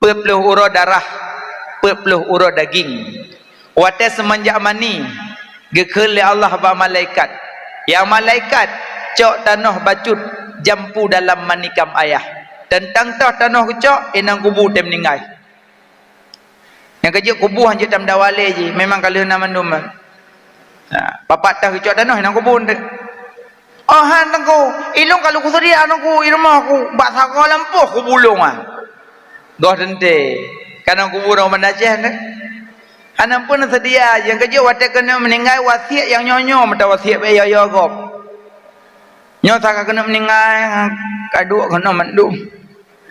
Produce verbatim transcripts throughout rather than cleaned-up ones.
Peuet ploh uroe darah, peuet ploh uroe daging. Watée seumanjak mani, geukheun lé Allah bak malaikat, "Ya malaikat, cok tanoh bacut jampu dalam manikam ayah." Teuntang toh tanoh geucok, inong kubu tém meuninggai. Nyang keujeuet kubu hanjeuet tam dawale jih, memang ka lheueh na mandum. Nah, papat tah geucok tanoh, inong kubu. Oh, han Teungku, ilong ka lôn kuseudia Teungku, i rumoh ku, bak sagoe lampôh kubu lôn, ah. Goh teuntée, ka na kubu ureuëng Banda Aceh nyan. Hana peue neuseudia, nyang keujeuet watée keuneuk meuninggai wasiet nyang nyoe-nyoe meuta wasiet bak yo-yo gob. Nyoe sa ka keuneuk meuninggai, ka duek keunoe mandum.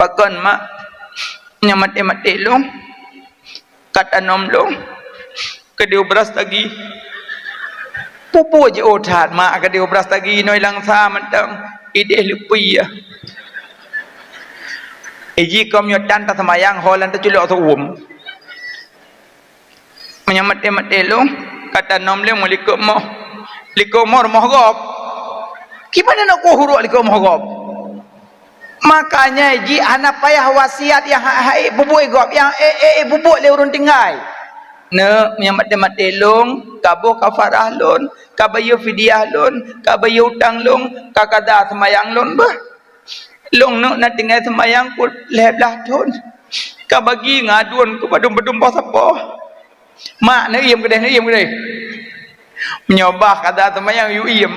Pakon mak, nyang maté-maté lôn, ka tanom lôn, keudeh u Brastagi. Peue-peue jiôh that mak keudeh u Brastagi, inoe ilang sa mantong, ideh leupie. Iji kôm nyoe tan taseumayang, ho lam teuculok seuuem. Meunyoe maté-maté lôn, ka tanom lé meulikot moh. Likot moh rumoh gob. Kiban na kuh uroe likot moh gob? Makanya jih hana payah wasiat nyang hai-hai bubuet gob, nyang ék-ék bubuet lé ureuëng tinggai. Neuk, nyang maté-maté lôn, ka boh kafarah lôn, ka bayeue fidyah lôn, ka bayeue utang lôn, ka kada seumayang lôn bah. Lôn neuk na tinggai seumayang peuet lhée blaih thon. Ka bagi ngon aduen keu padum-padum boh sapoh. Mak, neuiem keudeh, neuiem keudeh. Meunyoe bah kada seumayang, yue iem.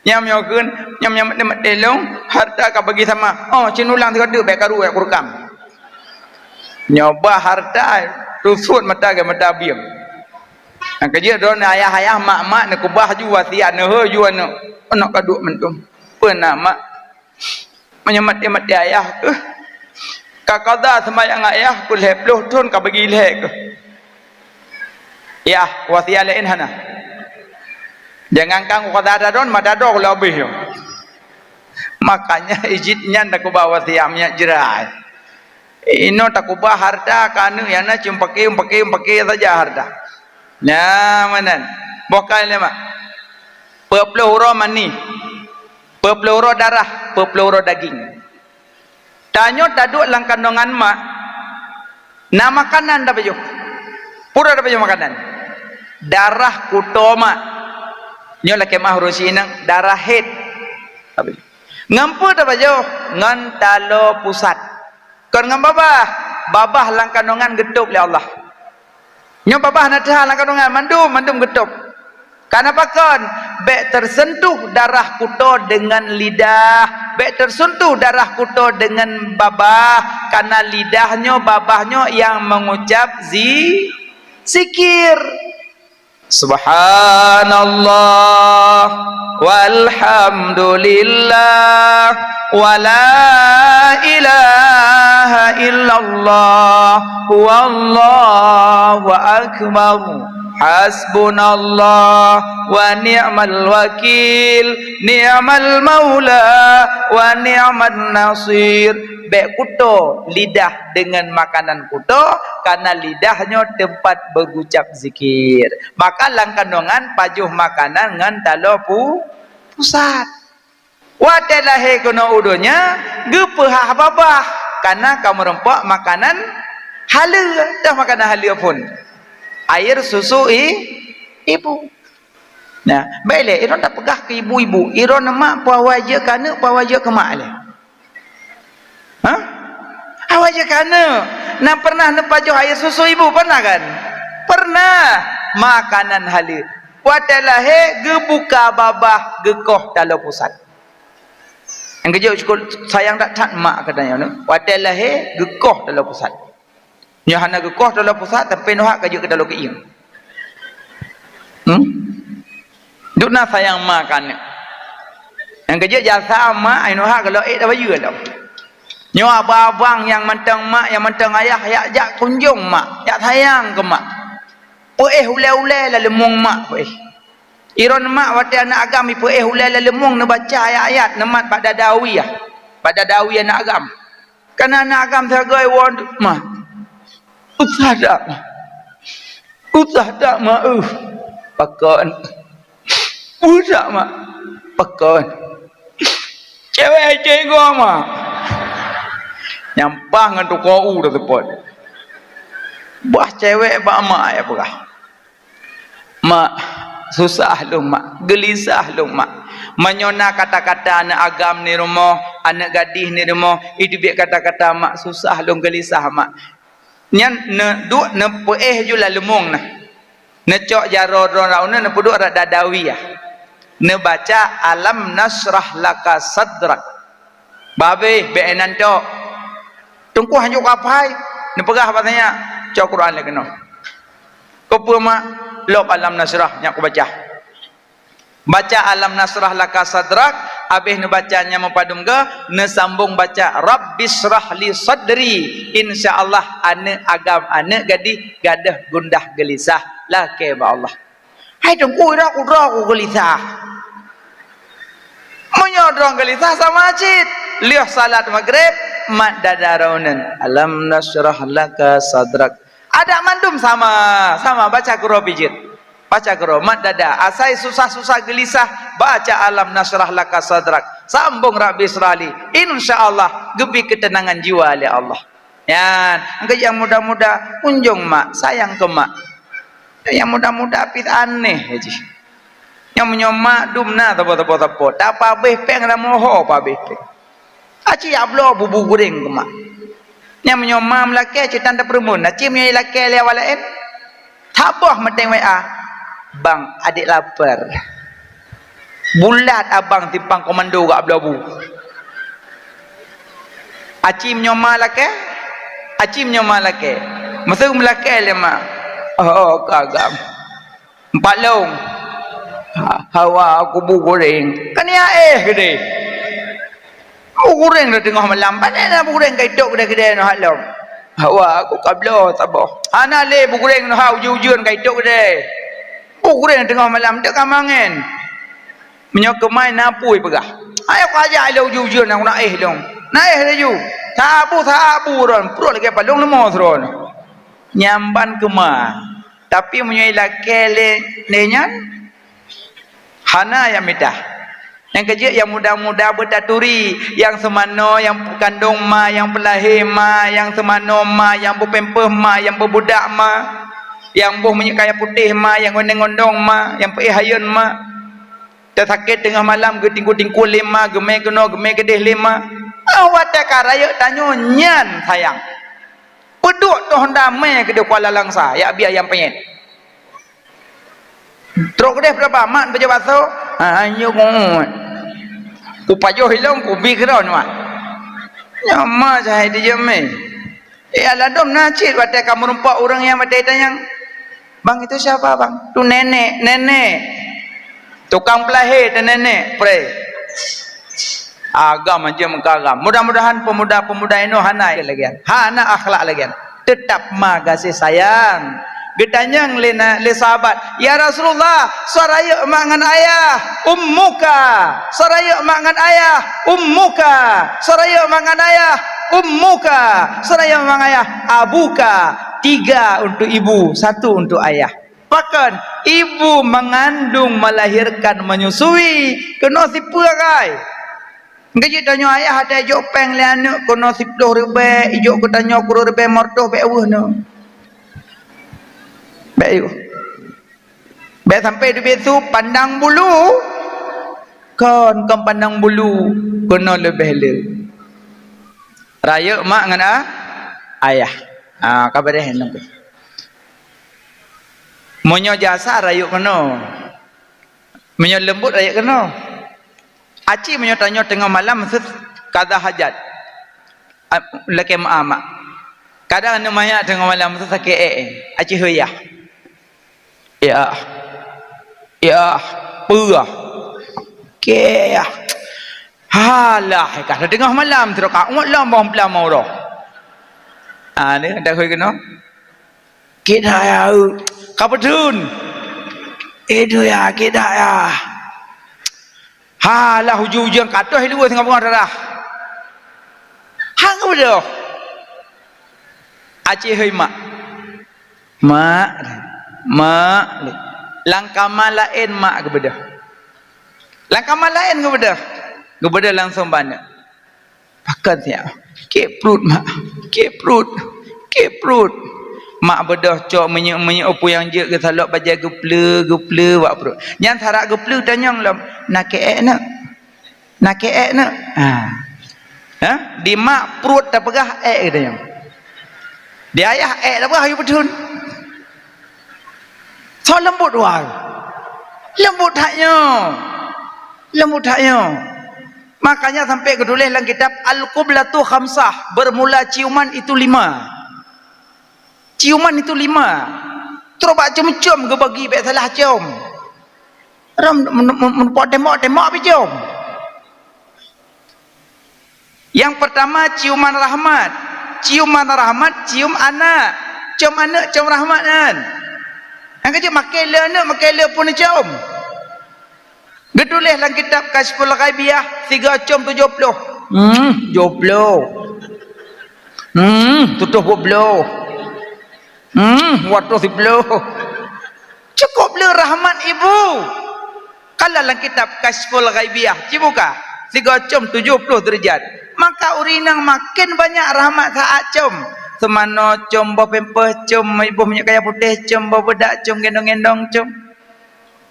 Nyam nyoe kheun, nyam nyang maté-maté lôn, harta ka bagi sama. Oh, cit ulang sigoe teuk bék karu bék kurukam. Nyoe bah harta, rusot mata keu mata bieng. Nyang keujeuet droeneuh ayah-ayah, mak-mak, neukeubah ju wasiat neuh ju aneuëk. Aneuëk ka duek mantong. Peue na mak? Meunyoe maté-maté ayah keuh, ka kada seumayang ayah peuet lhée ploh thon ka bagi lhée keuh. Yah, wasiat laén hana. Jangankan kada droe, mata droe ka leubeh nyoe. Makanya ijit nyan takeubah wasiat minyak jrai. Inoe takeubah harta keu aneuëk nyang na cuma paké, paké, paké saja harta. Nyan meunan. Boh kai lé mak. Peuet ploh uroe mani. Peuet ploh uroe darah, peuet ploh uroe daging. Tanyoe taduek lam kandongan mak, na makanan tapajoh. Peue tapajoh makanan? Darah kuto mak. Nyoe lakée meu'ah ureuëng sinan, darah haid. Ngon peue tapajoh? Ngon taloe pusat. Kon ngon babah. Babah lam kandongan geutôb lé Allah. Nyoe babah na teuha lam kandongan, mandum, mandum geutôb. Kana pakon? Bék teuseuntuh darah kuto deungon lidah, bék teuseuntuh darah kuto deungon babah, kana lidah nyoe, babah nyoe nyang meungucab zi-, zikir. Subhanallah, walhamdulillah, wa la ilaha illallah, wallahu akbar. Hasbunallah wa ni'mal wakil, ni'mal maula wa ni'man nasir. Bék kuto lidah deungon makanan kuto, kana lidah nyoe teumpat beugucab zikir. Maka lam kandongan pajoh makanan ngon taloe pu-, pusat. Watée lahé keunoe u donya, geupeuhah babah, kana ka meurumpok makanan haleue. Toh makanan haleue phon? Air susu i-, ibu. Nah, bék lé, droeneuh tapeugah keu ibu-ibu, droeneuh mak peue awai jeuet keu aneuëk, peue awai jeuet keu mak lé. Hah? Awai jeuet keu aneuëk. Na pernah neupajoh air susu ibu? Pernah kan? Pernah. Makanan haleue. Watée lahé geubuka babah, geukoh taloe pusat. Nyang keujeuet syukur sayang that-that mak keu tanyoe. Watée lahé geukoh taloe pusat. Nyoe hana geukoh taloe pusat, tapi neuhak ka jeuet keu taloe keuieng. Hmm? Duk na sayang ma keu aneuëk. Nyang keujeuet jasa ma, ai neuhak ka lheueh ék tabayeue lom. Nyoe abang-abang nyang mantong mak, nyang mantong ayah, jak, jak kunjong mak, jak sayang keu mak. Peuéh ulée-ulée lam leumong mak peuéh. Droeneuh mak watée aneuëk agam ipeuéh ulée lam leumong neubaca ayat-ayat neumat bak dada awiyah. Bak dada awi aneuëk agam. Kana aneuëk agam sagai woe, "Mak, usah dak, Mak. Usah dak, Mak, uh. Pakon. Usah, Mak. Pakon. Cewek cego, Mak." Nyang paih ngon tukang u taseupôt. Bah cewek bak mak ya peugah. "Mak, susah lôn, Mak. Geulisah lôn, Mak. Meunyoe na kata-kata aneuk agam di rumoh, aneuk gadih di rumoh, iteubiet kata-kata, Mak, susah lôn, geulisah, Mak." Nyan neuduek neupeuéh ju lam leumong na. Neucok jaroe droe rot uneuen, neupeuduek rot dada wie. Neubaca, "Alam nasyrah laka sadrak." Bah abéh, bék inan cok. Teungku hanjeuet kapai, neupeugah bak nyak, "Cok Quran lé keunoe." "Keupeue, Mak?" "Lok Alam Nasyrah nyak kubaca." Baca Alam Nasyrah Laka Sadrak, abéh neubaca nyang meupadum goe, neusambong baca Rabbisyrah Li Sadri. Insya Allah aneuk agam, aneuk gadih gadôh gundah geulisah. Lakée bak Allah. Hai Teungku, ira kudroe ku geulisah. Meunyoe droe geulisah sama cit, lheueh salat Maghrib, mat dada droeneuh. Alam nasyrah laka sadrak. Adak mandum sama, sama baca keudroe pih jeuet. Baca keudroe, mat dada. Asai susah-susah geulisah, baca alam nasyrah laka sadrak. Sambong Rabbi israh li. Insya Allah geubri keuteunangan jiwa lé Allah. Nyan, nyang muda-muda, kunjong mak, sayang keu mak. Nyang muda-muda pih aneh jih. Nyang meunyoe mak dum na sapo-sapo, tapabeh péng lam moho pabeh péng. Aci jak bloe bu-bu guréng keu mak. Nyang meunyoe mak meulakée cit tan tapeureumeun, aci meunyoe ilakée lé awak laén. Saboh meuteng W A, "Bang, adék lapar." Bulat abang simpang komando gak bloe bu. Aci meunyoe ma lakée, aci meunyoe ma lakée. Meuseue meulakée lé ma. Oh, kagam. Empat lông. Ha, hawa aku bu guréng. Kan ya éh geude. Bu guréng dah teungoh malam. Pané na bu guréng ka itôk geude-geude noh lom. Hawa aku kabloe saboh. Hana lé bu guréng noh ha ujeuen-ujeuen ka itôk geude. Bu guréng teungoh malam teuka mangen. Meunyoe keumai na apui peugah, "Ayo kajak ilée ujeuen-ujeuen nyang na éh lông." Na éh laju. Sabu-sabu ron, pruet lagée palong leumo sidroe. Nyang ban keumai. Tapi meunyoe ilakée lé, lé nyan, hana nyang mita. Nyang keujeuet nyang muda-muda beutaturi, nyang seumanoe, nyang peukandong ma, nyang peulahé ma, nyang seumanoe ma, nyang beupempeuh ma, nyang beubudak ma, nyang boh minyeuk kaya putéh ma, nyang goneng-gondong ma, nyang peuéh hayeuen ma. Teusakét teungoh malam geutingkue-tingkue lé ma, geumé keunoe, geumé keudeh lé ma. Ah, watée ka rayeuk tanyoe nyan sayang. Peuduek toh damé keudeh Kuala Langsa, yak biaya nyang peunyét. Trok keudeh peuraba mat beujabat so. Ha, nyoe ku. Kupajoh ilong, kubi keudroe nyoe. Nyama cahai dijamé. Eh, aladom na cit watée ka meurumpok ureuëng nyang watée tanyong, "Bang, itu siapa, Bang?" "Tu nenek, nenek. Tukang peulahé tu nenek, pre." Agam aja meukaram. Mudah-mudahan pemuda-pemuda inoe hana lagée nyan. Hana akhlak lagée nyan. Teutap ma gaséh sayang. Geutanyong lé na-, lé sahabat, "Ya Rasulullah, soe rayeuk mak ngon ayah?" "Ummuka." "Soe rayeuk mak ngon ayah?" "Ummuka." "Soe rayeuk mak ngon ayah?" "Ummuka." "Soe rayeuk mak ngon ayah?" "Abuka." Tiga untuk ibu, satu untuk ayah. Pakon? Ibu mengandung, melahirkan, menyusui. Keunoe sipeue agai? Geujeuet tanyoe ayah até jok péng lé aneuk, keunoe siploh ribée, ijok keu tanyoe keureue ribée meuratoh bék weueh nyoe. Bék weueh. Bék sampai teubiet su pandang bulu. Kon, kon pandang bulu, keunoe leubeh le. Rayeuk mak ngon a-, ayah. Ha, ka beureh nyoe. Meunyoe jasa rayeuk keunoe. Meunyoe leumbot rayeuk keunoe. Aci meunyoe tanyoe teungoh malam meuseue kada hajat. A, lakée meu'ah mak. Kadang aneuk manyak teungoh malam meuseue sakét ék, ék. Aci heueh yah. Yah. Yah. Peugah. Kée yah. Halah, ka teungoh malam sidroe ka ngon lom boh peulamoe uroe. Ah, ni dah hôi keunoe. Kidak ya, eu, ka peutheun. Eh, tu ya, kidak ya. Halah, ujeuen-ujeuen ka toh luweh singoh beungoh darah. Hang beudôh. Aci hôi mak. Mak, mak, lam kama laén mak geubeudôh. Lam kama laén geubeudôh. Geubeudôh langsong bak aneuk. Pakon siat? Kiek pruet, mak. Kiek pruet. Kiek pruet. Mak beudôh cok minyeuk-minyeuk, peue nyang jeuet geusalok bajèe, geupleue, geupleue bak pruet. Nyan sarat geupleue tanyong lom, "Na keu èk neuk? Na keu èk neuk?" Ha. Ha? Di mak pruet tapeugah èk geutanyoe. Di ayah èk tapeugah yue peutheun. Soe leumbot wai. Leumbot that nyoe. Leumbot that nyoe. Makanya sampai geutuléh lam kitab Al-Qiblatu Khamsah, bermula ciuman itu lima. Ciuman itu lima. Trok bak com-com geubagi, bèk salah com. Ram men-, men-, men-, meupok tembok, tembok pih com. Yang pertama ciuman rahmat. Ciuman rahmat cium anak. Com aneuk com rahmat nyan. Nyang keujeuet makai le aneuk, makai le pun com. Geutuléh lam kitab Kasyful Ghaibiyah, sigoe com tujoh ploh. Hmm, tujoh ploh. Hmm, tujoh ploh. Hmm, dua ratus ploh. Cukup le rahmat ibu. Kalau lam kitab Kasyful Ghaibiyah, cibuka, sigoe com tujoh ploh deurajat. Maka ureueng inong makin banyak rahmat saat com. Seumanoe com, boh pampers com, boh minyeuk kayèe putéh com, boh beudak com, gendong-gendong com.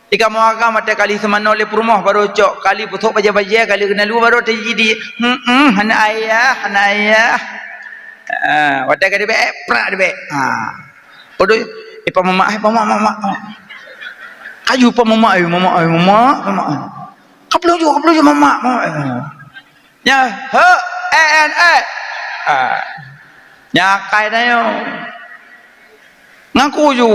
Di kamoe agam watèe kali seumanoe lé peurumoh barô cok, kali peutrok bajèe-bajèe, kali keuneuk lu barô teujadi, "Hmm, aneuk ayah, aneuk ayah." Ah, watèe ka dibèk, prak dibèk. Ah. Padahai, eh, pa mamak, eh, pa mamak, mamak, mamak. Kaju pa mamak, eh, mamak, eh, mamak, mamak. Ka peuleuh ju, ka peuleuh ju mamak, mamak, eh. Nyan, he, eh, eh, eh. Ah. Nyan akai tanyoe. Ngaku ju.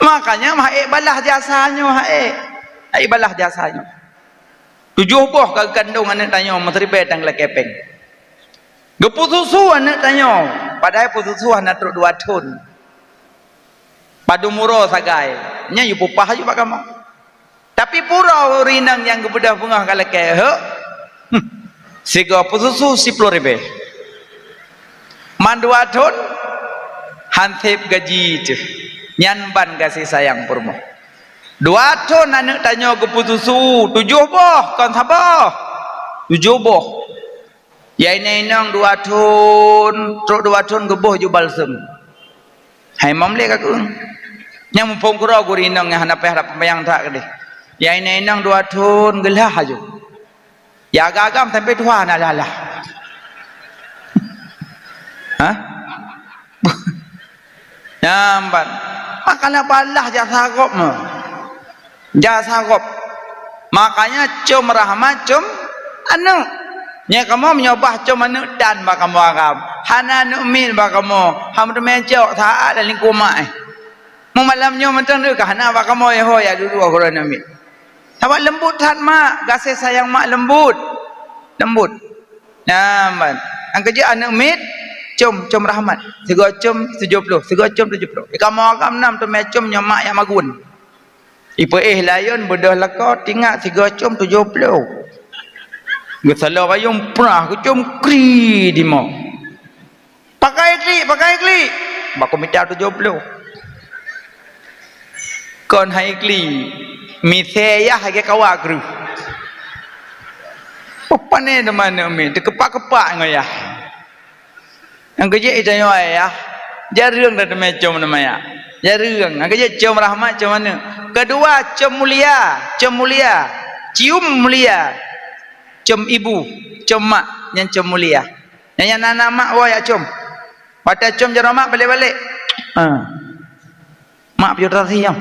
Makanya, meuhai balah jasa nyoe, hai. Hai balah jasa nyoe. Tujoh boh ka geukandong aneuk tanyoe, meusiribèe dan lakèe pèng. Geupeususu aneuk tanyoe, padahai peususu hana trok dua thon. Padum uroe sagai, nyan yue peupah aju bak kamoe. Tapi pura ureueng inong nyang geubeudôh beungoh ka lakèe, heuek. Hmm. Sigoe peususu siploh ribèe. Man dua thon, han sép gaji teuh. Nyan ban gaséh sayang peurumoh. Dua thon aneuk tanyoe geupeususu, tujoh boh, kon saboh. Tujoh boh. Ya inong-inong dua thon, trok dua thon geuboh ju balsem. Hai mam lé ka keueng. Nyang muphom keudroe gurèe inong nyang hana payah rab peumayang that keudeh. Ya inong-inong dua thon geulah aju. Ya agam-agam sampai tuha na lah-lah. Hah? Nyan ban. Makana balah jasa gob nyoe. Jasa gob. Makanya com rahmat com aneuk. Nyan kamoe meunyoe bah com aneuk tan bak kamoe agam. Hana aneuk miet bak kamoe. Hana meuteumé cok saát lam lingkue mak, eh. Meumalam nyoe mantong ka hana bak kamoe, ho ya dudoe uroe aneuk miet. Sabab leumbot that mak, gaséh sayang mak leumbot. Leumbot. Nyan ban. Nyang keujeuet aneuk miet, com, com rahmat. Sigoe com tujoh ploh, sigoe com tujoh ploh. Di kamoe agam na meuteumé com nyoe mak nyang magun. Ipeuéh layon beudôh lakoe, tingat sigoe com tujoh ploh. Geusalok ayong prah geucom kri dimoe. Pakai klik, pakai klik. Bak komita tujoh ploh. Kon hai klik. Misé yah lagèe kawa kreueh. Oh, pané teuma aneuk miet, teukepak-kepak ngon yah. Nyang keujeuet itanyoe ayah, jareueng tateumé com teuma yah. Jareueng, nyang keujeuet com rahmat, com aneuk. Keudua, com mulia, com mulia. Cium mulia. Com ibu, com mak, nyan com mulia. Nyan, nyan na, na mak woe jak com. Watèe com jaroe mak balek-balek. Ha. Mak piôh terasi nyoe.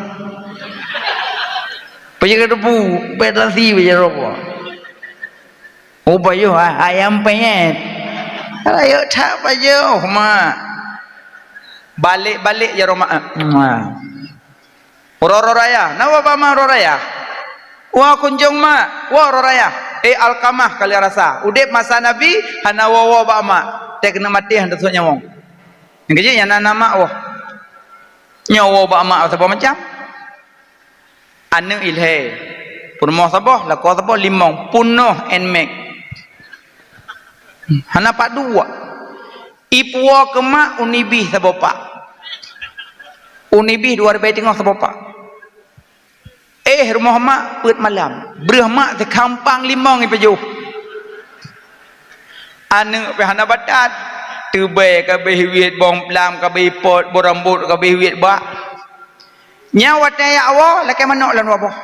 Pajôh ka teupeu, pèt terasi pajôh rokok. Oh, pajôh, ha, ayam penyet. Rayeuk that pajôh, mak. Balek-balek jaroe mak. Mua. Uroe-uroe raya, na woe bak ma uroe raya? Woe kunjong ma, woe uroe raya. Eh, Alkamah kali rasa, udép masa Nabi hana woe-woe bak ma, teuh keuneuk maté hana teusut nyawöng. Nyang keujeuet nyan na, na ma woe. Nyoe woe bak ma saboh macam. Aneuk ilhèe, peurumoh saboh, lakoe saboh, limong, peunoh Nmax. Hana pat duek. Ipuwoe keu mak u Nibih saboh pak. U Nibih dua ribèe teungoh saboh pak. Eh, rumoh mak peuet malam. Breuh mak teukampang limong ipajoh. Aneuk pih hana batat. Teubèe ka abéh wiet, bông plam ka abéh ipot, bông rambôt ka abéh wiet bak. Nyan watèe jak woe, lakèe manok lom dua boh.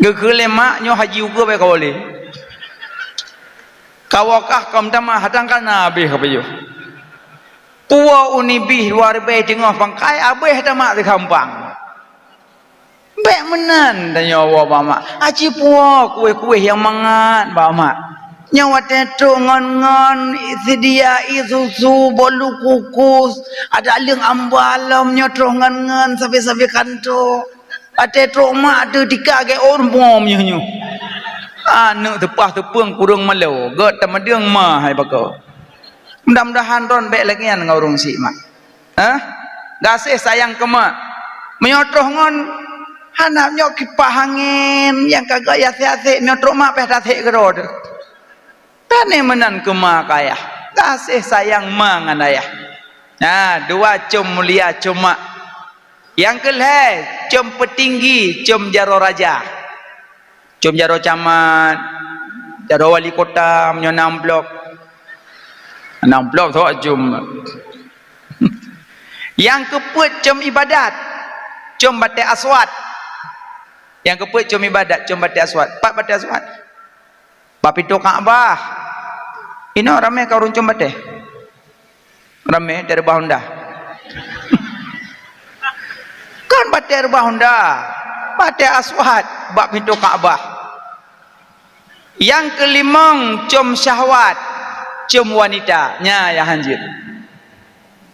Geukheun lé mak, "Nyoe haji ukeue bèk kawoe lé. Kawoe kah ka meutamah, hatang ka na abéh ka pajoh." Puwoe uni bih dua ribèe teungoh pangkai, abéh tamat di gampang. Bèk meunan tanyoe woe bak mak. Aci puwoe kuéh-kuéh nyang mangat bak mak. Nyoe watèe trok ngon-ngon, seudia ie susu, bolu kukus, adak leueng amba lom nyoe trok ngon-ngon sabe-sabe kantô. Watèe trok mak teuh tika gét ôn rumoh nyoe-nyoe. Aneuk teupah teupeueng kureueng malo, gèt tamadeueng ma hai bako. Mudah-mudahan droen bèk lagèe nyan ngon ureueng syiek mak. Hah? Gaséh sayang keu mak. Meunyoe troh ngon hana nyoe kipah angén nyang ka geuyak asèk-asèk, meunyoe trok mak pih tasèk keudroe teuh. Tanyoe meunan keu ma keu ayah. Gaséh sayang ma ngon ayah. Nah, dua com mulia com mak. Nyang keu lhèe, com peutinggi, com jaroe raja. Com jaroe camat, jaroe wali kota, meunyoe na amplop. Na amplop tawak com. Nyang keupeuet com ibadat, com batèe aswad. Nyang keupeuet com ibadat, com batèe aswad. Pat batèe aswad? Bak pintoe Ka'bah. Inoe ramè ka ureueng com batèe. Ramè di reubah honda. Kon batèe reubah honda, batèe aswad bak pintoe Ka'bah. Nyang keulimong com syahwat, com wanita. Nyan nyang hanjeuet.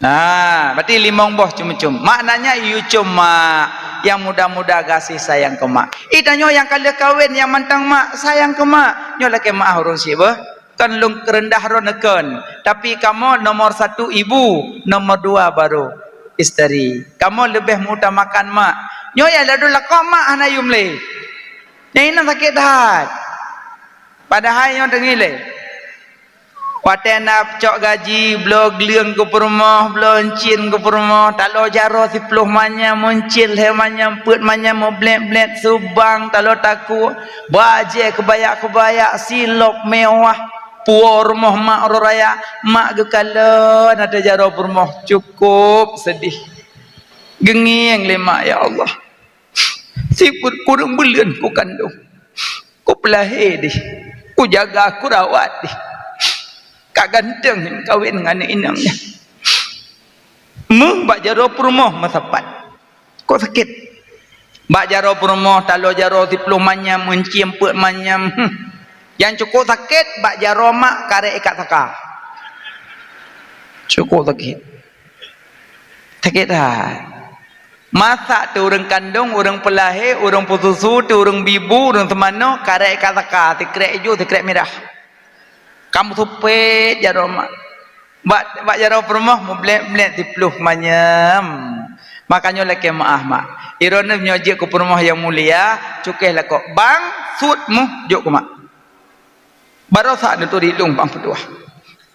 Nah, berarti limong boh com-com. Maknanya yue com mak nyang muda-muda gaséh sayang keu mak. Ih, tanyoe nyang ka lheueh kawen nyang mantong mak, sayang keu mak. Nyoe lakèe meu'ah ureueng syiek beuh. Kon lôn keureundah droeneuh kon, tapi kamoe nomor satu ibu, nomor dua baru isteri. Kamoe leubeh mengutamakan mak. Nyoe nyang ladôm lakoe mak hana yum lé. Nyang inong sakét that. Padahai nyoe teungi lé. Watèe na cok gaji, bloe gleueng keu peurumoh, bloe euncien keu peurumoh, taloe jaroe siploh manyam, meuncil lhèe manyam, peuet manyam, meublét-blét, subang, taloe takue, bajèe keubaya-keubaya, silop meuwah. Puwoe rumoh mak uroe raya, mak geukalon ateueh jaroe peurumoh, cukôp seudeh. Geungieng lé mak, "Ya Allah, sifeuet kureueng buleuen kukandong, kupeulahé deh, kujaga, kurawat deh. Ka ganteng kawen ngon aneuk inong nyan. Meuh bak jaroe peurumoh meusapat." Kok sakét? Bak jaroe peurumoh, taloe jaroe siploh manyam, euncien peuet manyam. Hmm. Nyang cukôp sakét bak jaroe mak karek ikat saka. Cukôp sakét. Sakét that. Masak teuh ureueng kandong, ureueng peulahé, ureueng peususu, teuh ureueng bibu, ureueng seumanoe, karek ikat saka, sikrek ijo, sikrek mirah. Ka meusupet jaroe mak. Bak, bak jaroe peurumoh meublét-blét siploh manyam. Makajih lakèe meu'ah mak. Droeneuh nyoe jeuet keu peurumoh nyang mulia, cukéh lakoe bang, sut meuh jok keu mak. Baroesa neuturi lôn bang peutuah.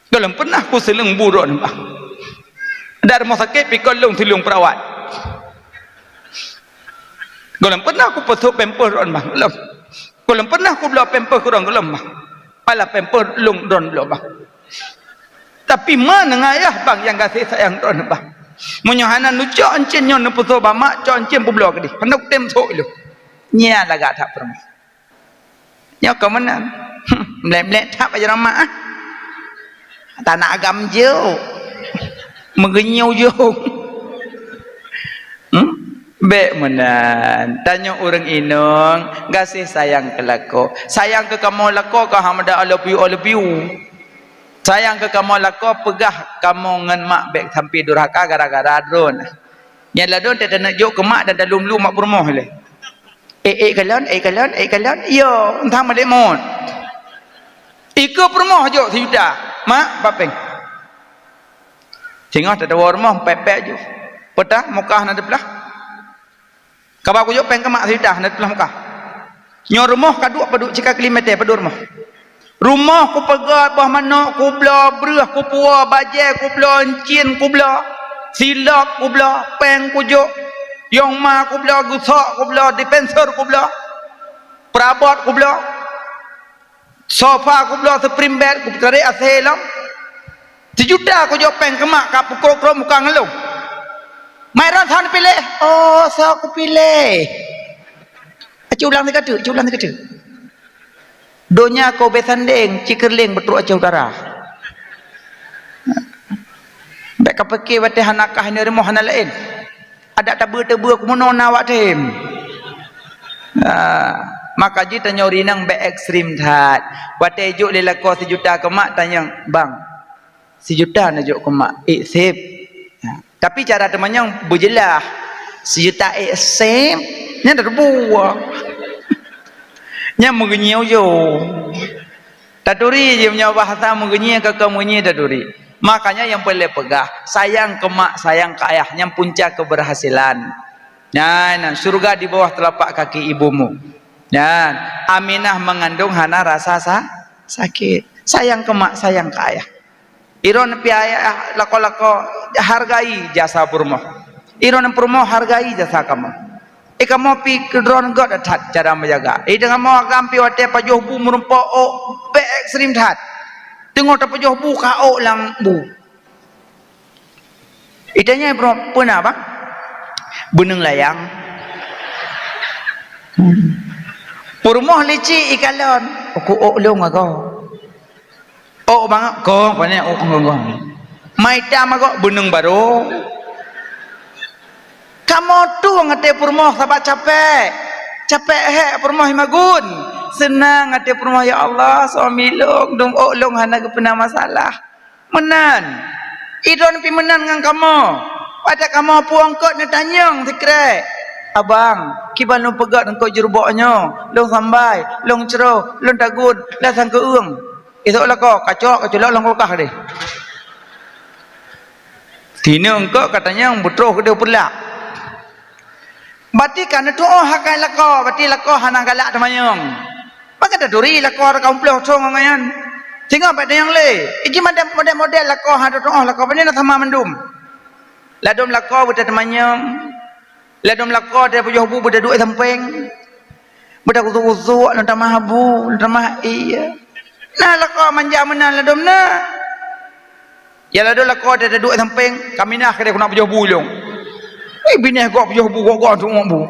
Gohlom peunah kuseuleueng bu droeneuh bang. Dak rumoh sakét pih kon lôn seuleueng peurawat. Gohlom peunah kupeusôk pampers droeneuh bang. Gohlom. Gohlom peunah kubloe pampers keu droeneuh, gohlom bang. Alah pampers lôn droeneuh bloe bang. Tapi ma ngon ayah bang nyang gaséh sayang droeneuh bang. Meunyoe hana neucok euncien nyoe neupeusoe bak mak, cok euncien peubloe keudeh. Hana kutem sôk lôn. Nyan lagak that peurumoh. Nyoe ka meunan. Meublét-blét that bak jaroe mak, ah. Tanak agam jok. Meugeunyue jok. Hmm? Bèk meunan. Tanyoe ureueng inong, gaséh sayang keu lakoe. Sayang keu kamoe lakoe ka hana meuda I love you, I love you. Sayang keu kamoe lakoe, peugah kamoe ngon mak bèk sampoe durhaka gara-gara droeneuh. Nyan ladôm teuh taneuk jok keu mak dan talôn lu mak peurumoh lé. Eh, eh, kalon, eh, kalon, eh, kalon. Yo, entah malèe mot. Ikeue peurumoh jok sijuta. Mak, pat péng. Singoh tatawa rumoh, pèt-pèt ju. Peutah, mukah na teuplah. Kaba kujok péng keu mak sijuta, na teuplah mukah. Nyoe rumoh ka duek padub, cit ka keu limong mètè padub rumoh. Rumoh kupeugöt, boh manok kubloe, breueh kupuwoe, bajèe kubloe, euncien kubloe, silop kubloe, péng kujok, yong ma kubloe, geusok kubloe, dispenser kubloe, peurabot kubloe. Sofa kubloe spring bed, kutarek asèe lom. Sijuta kujok péng keu mak, kapeukrok-krok muka ngon lôn. Mak, droen soe neupiléh? Oh, soe kupiléh. Aci ulang sigoe teuk, aci ulang sigoe teuk. Donya ka ubé sandéng, ci keureuléng beutrok Aceh Utara. Bèk kapike watèe hana kah, nyoe rumoh hana laén. Adak tabeue-tabeue keumeunong na awak tem. Ah, maka jih tanyoe rinang bèk ekstrem that. Watèe jok lé lakoe sijuta keu mak, tanyong, "Bang, sijuta neujok keu mak, ék sép?" Ha, tapi cara teumanyong beujeulaih, "Sijuta ék sép?" Nyan tateupeue. Nyan meugeunyi ujong. Taturi jih meunyoe bahasa meugeunyi, ka, ka meugeunyi taturi. Makanya nyang peureulèe peugah, sayang keu mak, sayang keu ayah, nyan punca keberhasilan. Nyan, syurga di bawah telapak kaki ibumu. Nyan, Aminah mengandung hana rasa sa-, sakit. Sayang keu mak, sayang keu ayah. Droeneuh pih ayah lakoe-lakoe, hargai jasa peurumoh. Droeneuh peurumoh, hargai jasa kamoe. Eh, kamoe pih keu droeneuh göt that cara meujaga. Eh, kamoe agam pih watèe pajoh bu meurumpok ôk, bèk ekstrem that. Teungoh tapajoh bu ka ôk lam bu. Itanya peue na, Bang? Beuneueng layang. Peurumoh licik ikalon, "Uku ôk lôn agoe." Ôk bangai, "Kong, pané ôk lôn." Maitam agoe, beuneueng barô. Kamoe tueng até peurumoh sabab capek. Capek hék peurumoh imagun. Seunang até peurumoh, "Ya Allah, suami lôn, dum ôk lôn hana geupeuna masalah." Meunan. Droeneuh pih meunan ngon kamoe. Watèe kamoe puwoe eungkôt neutanyong sikrek, "Abang, kiban lôn peugöt eungkôt jurubok nyoe, lôn sambai, lôn crôh, lôn tagun, lasang keueung." Isok lakoe, kacok, kaculok lam kulkas deh. Sineuk eungkôt katanyong beutroh keudeh peulak. Berarti ka neutuoh akai lakoe, berarti lakoe hana galak teumanyong. Maka taturi lakoe reuka umploh thon ngon nyan. Singoh bak tanyong lé. Iji model-model lakoe hana tuoh lakoe, pane na sama mandum. Ladôm lakoe beutateumanyong. Ladôm lakoe tapajoh bu beutaduek sampéng. Beutakhusyuk-khusyuk, lôn tamah bu, lôn tamah ié. Na lakoe manja meunan ladôm na. Ya ladôm lakoe taduek sampéng, kaminah keudeh keuneuk pajoh bu ilong. Eh, binéh gob pajoh bu, gob-gob tuek bu.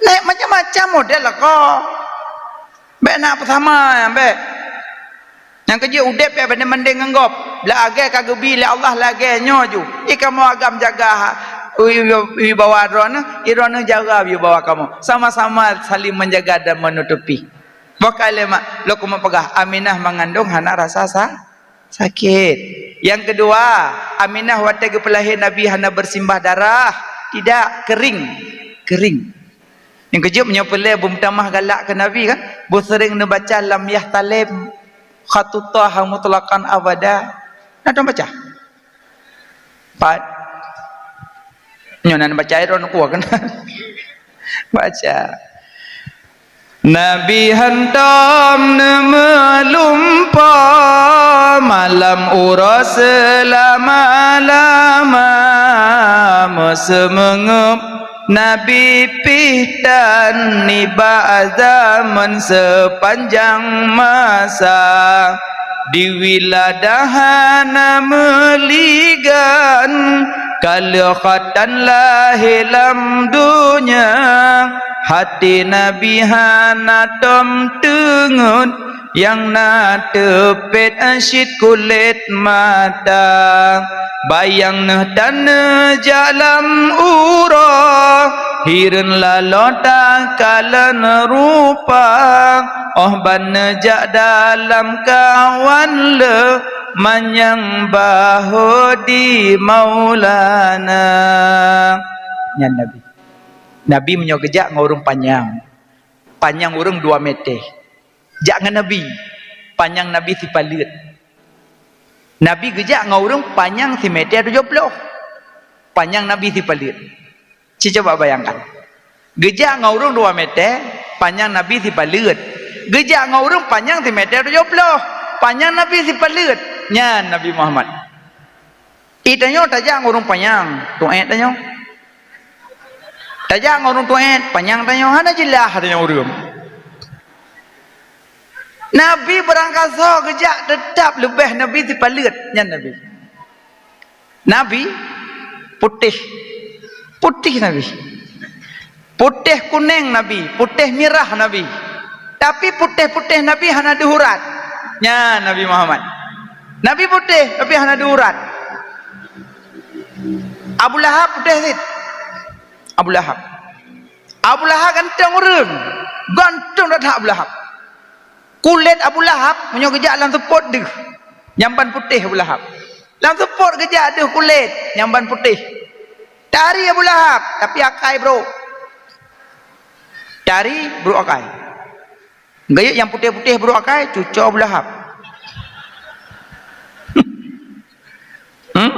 Nèk macam-macam model lakoe. Bèk na peusama nyan, bèk. Nyang keujeuet udép bèk bandeng-bandeng ngon gob. Lagèe ka geubi lé Allah lagèe nyoe ju. I kamoe agam jaga ha-, wi-, wi-, wibawa droeneuh, i droeneuh jaga wibawa kamoe. Sama-sama saling menjaga dan menutupi. Boh kali mak, lôn keumeung peugah, Aminah mengandung hana rasa sa-, sakét. Nyang keudua, Aminah watèe geupeulahé Nabi hana bersimbah darah. Tidak, kering. Kering. Nyang keujeuet meunyoe peureulèe beumeutamah galak keu Nabi kan, beuseuréng neubaca lam yahtalem, khatut Toha mutlaqan abada. Na tabaca? Pat. Nyoe na baca droeneuh kuah kan? Baca. Nabi hantom neumeulumpoe malam uroe seulama-lama, meuseumeungeup Nabi pih tan nibak zaman seupanjang masa. Di wiladah hana meuligan, ka lheueh khatan lahé lam donya, haté Nabi hana tom teungeut, nyang na teupet cit kulét mata. Bayang neuh taneujak lam uroe, hireuen laloe takalon rupa, óh ban neujak dalam kawan lé, manyang bahô di Maulana. Nyan Nabi. Nabi meunyoe geujak ngon ureuëng panyang, panyang ureuëng dua meter. Jak ngon Nabi, panyang Nabi sipaleuet. Nabi geujak ngon ureuëng panyang simeter tujoh ploh, panyang Nabi sipaleuet. Ci coba bayangkan, geujak ngon ureuëng dua meter, panyang Nabi sipaleuet. Geujak ngon ureuëng panyang simeter tujoh ploh, panyang Nabi sipaleuet. Nyan Nabi Muhammad. I tanyoe tajak ngon ureuëng panyang, tuét tanyoe. Tajak ngon ureuëng tuét, panyang tanyoe, hana jeulaih tanyoe ureuëng. Nabi beurangkasoe geujak, teutap leubeh Nabi sipaleuet nyan Nabi. Nabi putéh, putéh Nabi. Putéh kuneng Nabi, putéh mirah Nabi. Tapi putéh-putéh Nabi hana deuh urat. Nyan Nabi Muhammad. Nabi putéh, tapi hana deuh urat. Abu Lahab putéh cit. Abu Lahab. Abu Lahab ganteng ureuëng. Ganteng that Abu Lahab. Kulét Abu Lahab meunyoe geujak lam seupôt deuh, nyan ban putéh Abu Lahab. Lam seupôt geujak deuh kulét, nyan ban putéh. Tari Abu Lahab, tapi akai brok. Tari brok akai. Geuyeuk nyang putéh-putéh brok akai, cuco Abu Lahab. Hmm?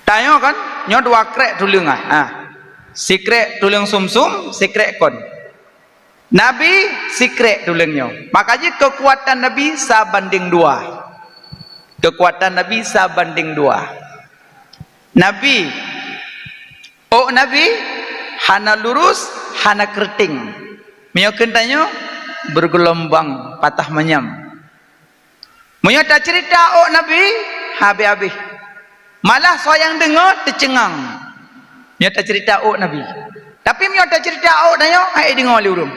Tanyoe kan, nyoe dua krek tuleueng ah. Ha. Sikrek tuleueng sumsum, sikrek kon. Nabi sikrek tuleueng nyoe. Maka jih keukuatan Nabi sabanding dua. Keukuatan Nabi sabanding dua. Nabi, ôk Nabi hana lurus, hana keureuteng. Meunyoe kheun tanyoe, bergelombang, patah manyam. Meunyoe taceurita ôk Nabi, habéh-habéh. Malah soe nyang deungoe teuceungang. Meunyoe taceurita ôk Nabi. Tapi meunyoe taceurita ôk tanyoe, hai deungoe lé ureuëng.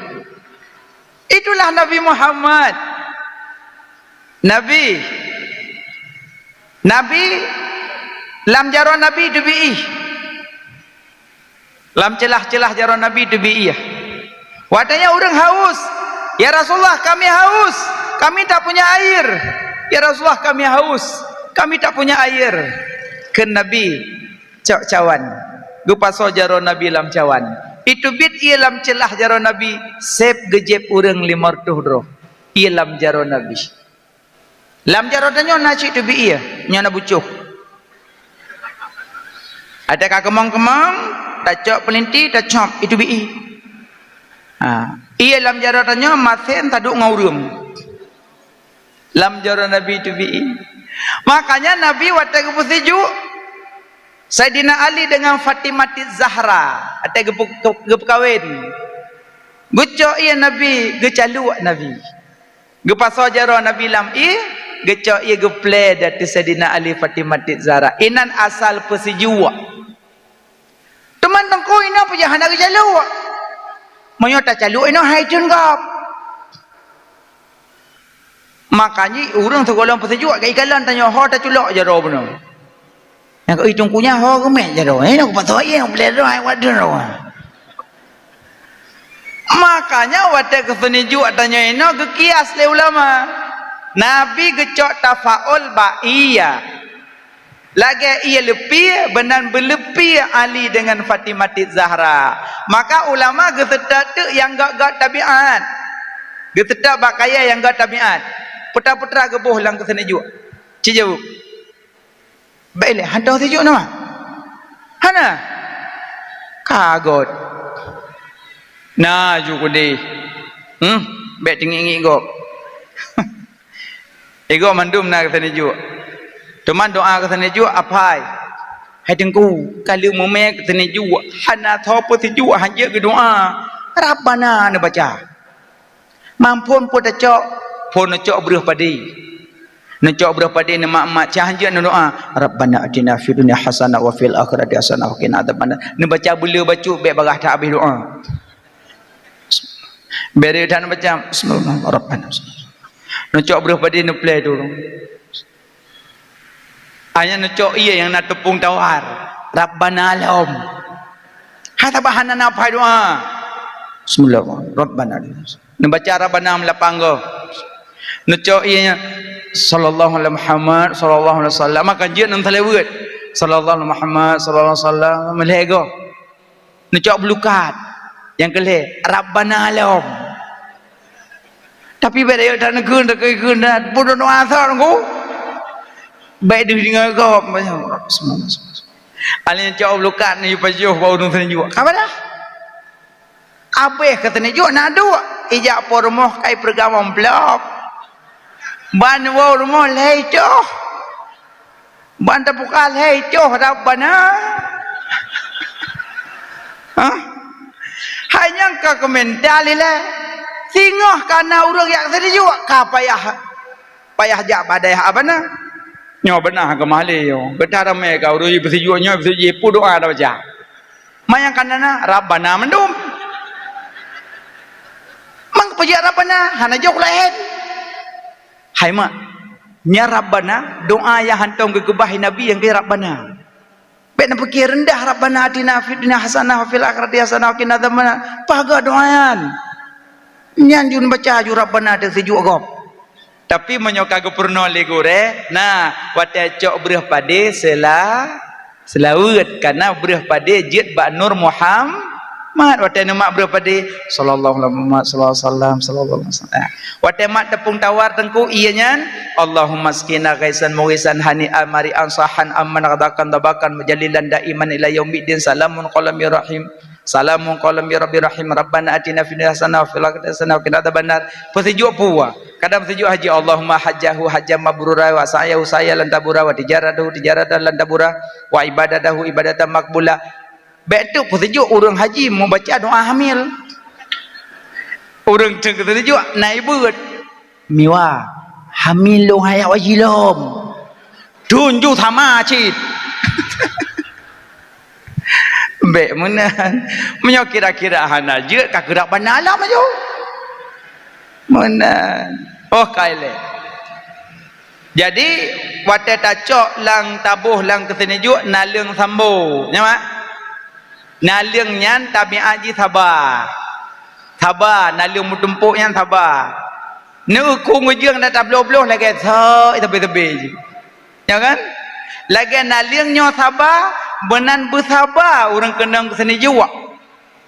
Itulah Nabi Muhammad. Nabi. Nabi, lam jaroe Nabi teubiih. Lam ceulah-ceulah jaroe Nabi teubiih. Watée nyan ureuëng haus, "Ya Rasulullah, kami haus. Kami tak punya air. Ya Rasulullah, kami haus. Kami tak punya air." Kheun Nabi, "Cok cawan." Geupasoe jaroe Nabi lam cawan. Iteubiet ié lam ceulah jaroe Nabi, seb geujieb ureuëng limong reutôh droe. Ié lam jaroe Nabi. Lam jaroe tanyoe na cit teubiih ié, nyoe na bucoh. Ada ka keumong-keumong, tacok peulinti, tacop, iteubiih ié. Ha, ié lam jaroe tanyoe masen taduek ngon ureuëng. Lam jaroe Nabi teubiih ié. Makanya Nabi watée geupeusijuek, Saidina Ali dengan Fatimah Zahra, watée geupeu-, geupeukawen. Geucok ié Nabi, geucaluek Nabi. Geupasoe jaroe Nabi lam ié, geucok ié geuplée di ateueh Saidina Ali Fatimah Zahra. Inan asal peusijuek. Teuma teungku inoe peue hana geucaluek? Meunyoe tacaluek inoe hai thon gob. Makanya ureuëng sigohlom peusijuek, ka ikalon tanyoe ho taculok jaroe bunoe. Nyang keu teungku nyan ho geumet jaroe. Eh, nak pasoe ié, nak plée jaroe, hai wadoe jaroe. Makanya watée geupeusijuek tanyoe inoe geukias lé ulama. Nabi geucok tafaul bak ié. Lagée ié leupie, beunan beuleupie Ali dengan Fatimah Zahra. Maka ulama geuseutôt teuk nyang göt-göt tabiat. Geuseutôt bak kayée nyang göt tabiat. Putra-putra geuboh lam keuseunijuek. Ci jaweueb. Bék ilée, hantom sijuek nama? Hana? Ka göt. Na ju keudeh. Hmm, bék teungiek-ngiek gob. Igob mandum na keuseunijuek. Teuma doa keuseunijuek apai. Hai Teungku, ka lheueh mumé keuseunijuek, hana soe peusijuek hanjeuet geudoa. Rabbana neubaca. Maphon peue tacok, phon neucok breueh padé. Neucok breueh padé neumat-mat, cah hanjeuet neudoa, "Rabbana atina fid dunya hasanah wa fil akhirati hasanah wa qina adzabannar." Neubaca beuleu bacut bék bagaih that habéh doa. Bere that neubaca, "Bismillahirrahmanirrahim." Neucok breueh padé neuplée dulu. Hanya neucok ié nyang na teupông tawar. Rabbana lom. Hai sabab hana na pai doa. Bismillah. Rabbana. Neubaca Rabbana meulapang goe. Neucok ié nyan, "Sallallahu ala Muhammad, sallallahu alaihi wasallam." Maka jeuet nan saleweuet. "Sallallahu ala Muhammad, sallallahu alaihi wasallam." Meulhée goe. Neucok beulukat. Nyang keu lhée, Rabbana lom. Tapi bék rayeuk that neukheun, that kheun, that peudoa asai nunggu. Bék deuh deungoe gob. Alèh cok beulukat nyoe pajoh bak ureueng seuneuk juak. Ka padahai abéh keu seuneuk juak na duek. Ijak po rumoh kai peureugang amplop. Ban woe rumoh lhèe coh. Ban tapuka lhèe coh Rabbana. Hah? Hai nyang ka keumental ilèe. Singoh ka na ureuëng jak seujuek, ka payah, payah jak bak dayah Rabbana. Nyoe beuna keumah lé nyoe. Geutanyoe ramé ka ureuëng peusijuek nyoe, peusijuek peue doa tabaca. Manyang ka na, na Rabbana mandum. Mang peujak Rabbana, hana jok laén. Hai mak, nya Rabbana, doa nyang hantom geukeubah Nabi nyang keu Rabbana. Bék na pikir rendah, "Rabbana atina fid dunya hasanah wa fil akhirati hasanah wa qina adzabannar." Paga doa nyan. Nyan jun baca ju Rabbana teuh seujuek gob. Tapi meunyoe ka geupeurunoe lé gurée, nah, watée cok breueh padé seula-, seulaweuet, kana breueh padé jeuet bak Nur Muhammad. Watée neumat breueh padé, sallallahu alaihi Muhammad, sallallahu alaihi wasallam, sallallahu alaihi wasallam. Watée mat teupeung tawar teungku, ié nyan, Allahumma askina ghaisan mughisan hani'an mari'an sahan amman ghadaqan tabakan mujalilan daiman ila yaumiddin. Salamun qaulan mir rahim. Salamun qaulan mir rabbir rahim. Rabbana atina fid dunya hasanah wa fil akhirati hasanah wa qina adzabannar. Peusijuek peue? Kadang peusijuek haji, Allahumma hajjahu hajjan mabrura wa sa'yahu sa'yan lan tabura wa tijaratahu tijaratan lan tabura wa ibadatahu ibadatan maqbula. Bék teuk peusijuek ureuëng haji meubaca doa hamil. Ureuëng teuk peusijuek na ié beuet. Miwa, hamil lôn hayak wajih lom. Tunju sama cit. Bék meunan. Meunyoe kira-kira hana jeuet, ka keurak bana lom aju. Meunan. Oh, ka ilée. Jadi, watée tacok lam taboh lam keuseuneujuek, naleueng sambo. Nyo, mak? Naleueng nyan tabiat jih saba. Saba, naleueng meutumpok nyan saba. Neuku ngeujeueng dan tabloh-bloh lagée soi teubi-teubi jih. Ya kan? Lagée naleueng nyoe saba, meunan beusaba ureuëng keunong keuseuneujuek.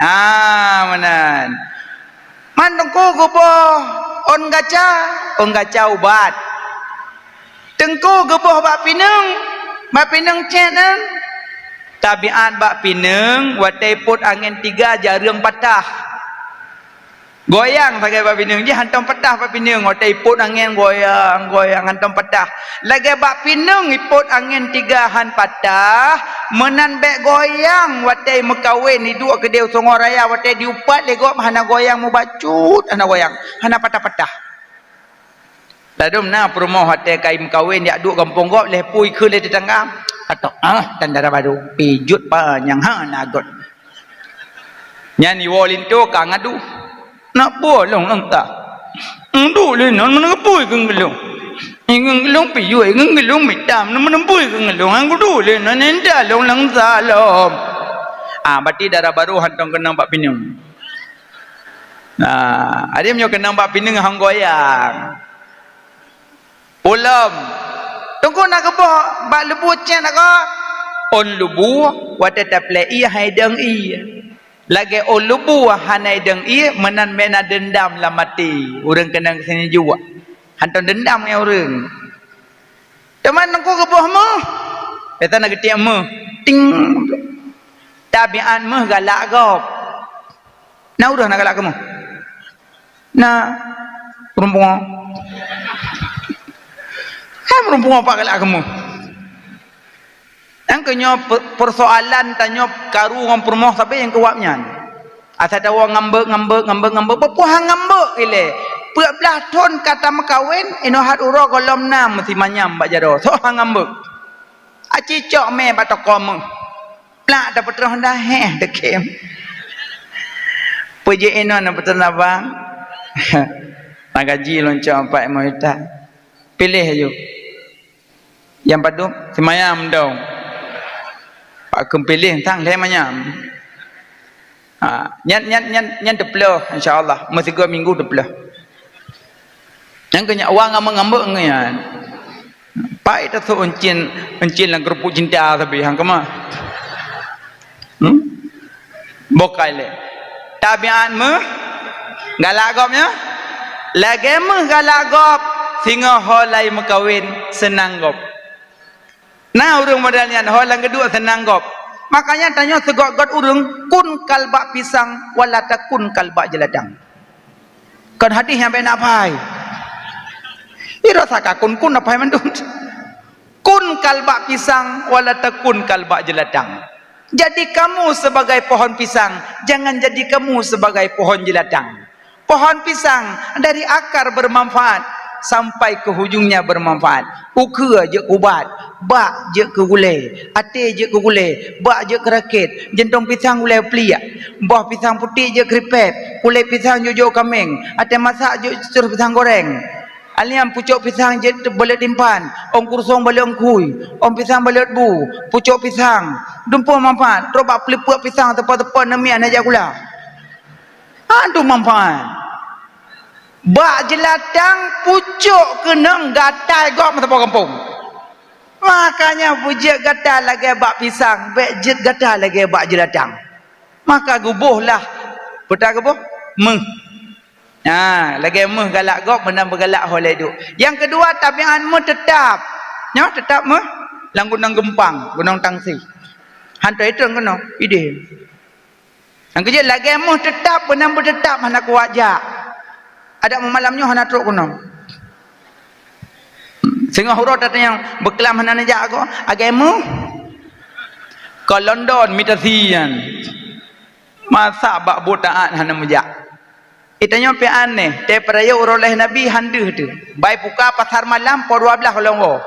Ah, meunan. Man teungku geuboh ôn gaca, ôn gaca ubat. Teungku geuboh bak pineung, bak pineung cét nyan. Tabiat bak pineung, watée ipot angén tiga jareueng patah. Goyang sagai bak pineung, jih hantom patah bak pineung, watée ipot angén goyang, goyang hantom patah. Lagée bak pineung ipot angén tiga han patah, meunan bék goyang watée meukawen iduek keudeh u Sungai Raya, watée diupat lé gob hana goyang mubacut, hana goyang, hana patah-patah. Ladom na peurumoh watée ka meukawen jak duek gampông gob, lheuh pui kheun lé teutangga. Atau, ah, dan dara baru, pijut pa nyang hana got. Nyan iwoe linto ka ngadu. Nak buoh lôn lam ta. Nduek lé nyan meuneupui keu geulong. Ingeun geulong piyôh, ingeun geulong mitam, meuneupui keu geulong. Nyan kudu lé nyan inda lôn lam ta lom. Ah, berarti dara baru hantom keunong bak pineung. Nah, adim nyoe keunong bak pineung hang goyang. Ulom. Teungku na geuboh bak lubu cét na ko? Ôn lubu watée taplé ié hai dong ié. Lagée ôn lubu hana dong ié meunan bék na deundam lam até. Ureuëng keunong seujuek. Hantom deundam ngon ureuëng. Teuma teungku geuboh meuh. Biasa na geutiek meuh. Ting. Tabiat meuh galak gob. Na ureuëng na galak keu meuh? Na, ureuëng pungo. Hai ureuëng pungo pat galak keu meuh. Nyang keu nyoe pe-, persoalan tanyoe karu ngon peurumoh sabe nyang keu wab nyan. Asai tawoe ngambek, ngambek, ngambek, ngambek, peue hana ngambek ilée. Peuet blaih thon ka tameukawen, inoe hat uroe gohlom na meusi manyam bak jaroe. Soe hana ngambek? Aci cok mé bak toko meuh. Plak tapeutroh dah, héh, deukem. Peujeuet inoe na peutroh abang. Na gaji lôn cok empat lima juta. Piléh aju. Nyang padub, simayam dong. Pak keupiléh tang lhée manyam. Ha, nyan, nyan, nyan, nyan teuploh, insya Allah. Meusigoe minggu teuploh. Nyang keu nyak wa ngambek-ngambek ngon nyan. Pai tasok euncien, euncien lam keurupuk cinta sabe hang keumah. Hmm? Bokai lé. Tabiat meuh galak gob nyoe. Lagée meuh galak gob, singoh ho lai meukawen seunang gob. Na ureuëng model nyan ho lam geuduek seunang gob. Makanya tanyoe sigot-got ureuëng kun kalbak pisang wala takun kalbak jeuladang. Kon hadis nyang bena pai. Ira saka kun-kun apai mandum. Kun kalbak pisang wala takun kalbak jeuladang. Jadi kamu sebagai pohon pisang, jangan jadi kamu sebagai pohon jeuladang. Pohon pisang dari akar bermanfaat sampai ke hujungnya bermanfaat. Ukeue jeuet keu ubat, bak jeuet keu gulée, até jeuet keu gulée, bak jeuet keu rakét, jeuntong pisang gulée pliek, boh pisang putéh jeuet keu ripét, kulét pisang jeuet jok kaméng, até masak jeuet ceuceuh pisang goreng. Alheuh nyan pucok pisang jeuet baleuet timphan, ôn kurusong baleuet ôn khui, ôn pisang baleuet bu, pucok pisang, dumpue manfaat, trok bak peuleupeuk pisang teupot-teupot neumiet hana jak gula. Aduh manfaat. Bak jeulatang pucok keunong gatai gob meusaboh gampông. Makanya beujeuet gata lagée bak pisang, bék jeuet gata lagée bak jeulatang. Maka geuboh lah. Peue ta geuboh? Méuh. Ha, lagée méuh galak gob meunan beugalak ho lé duek. Nyang keudua, tabiat méuh teutab. Nyoe teutab méuh lam gunong geumpang, gunong tangsi. Hantom itong keunoe, idéh. Nyang keujeuet lagée méuh teutab, meunan beuteutab hana kuat jak. Adak meumalam nyoe hana trok keunoe. Singoh uroe tatanyong beuklam hana neujak goe, lagée méuh. Ka London mita sie nyan. Masa bak buet taat hana meujak. Itanyoe pih aneh, tée peurayeuk uroe lahé Nabi han deuh teuh. Bai puka pasar malam poh dua blaih lom woe.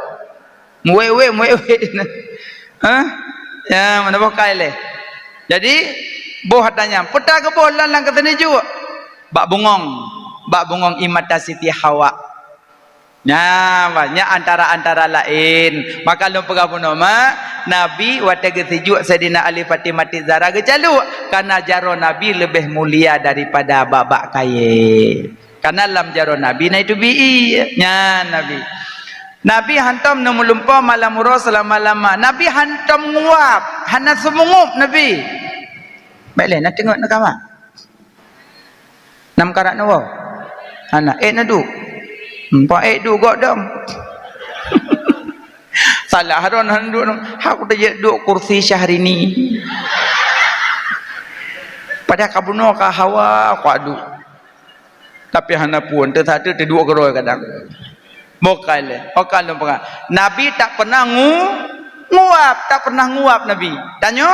Muwék-wék, muwék-wék. Hah? Ya, mana boh kai lé. Jadi, boh ata nyan. Peue ta geuboh lôn lam keuseunijuek? Bak bungong. Bak bungong ie mata Siti Hawa. Nyan, bah, nyan antara-antara laén. Maka lôn peugah bunoe mak, Nabi watée geusijuek Saidina Ali Fatimati Zahra geucalok, karena jaroe Nabi leubeh mulia daripada bak-bak kayée. Karena lam jaroe Nabi na itu bi-i, nyan Nabi. Nabi hantom neumeulimpôh malam uroe seulama-lama. Nabi hantom nguap, hana seumeungop Nabi. Bék lé, na teungoh neukawa. Nam karat neuwoe? Hana, ék neuduek. Empat ék duek gok dong. Salah ron han duek dong. Hak udah jeuet duek kursi Syahrini. Padahai ka bunoe ka hawa, ka duek. Tapi hana pun, teusateue teuduek keudroe kadang. Bukai lé, bukai lôn peugah. Nabi tak pernah ngu-, nguap, tak pernah nguap Nabi. Tanyoe?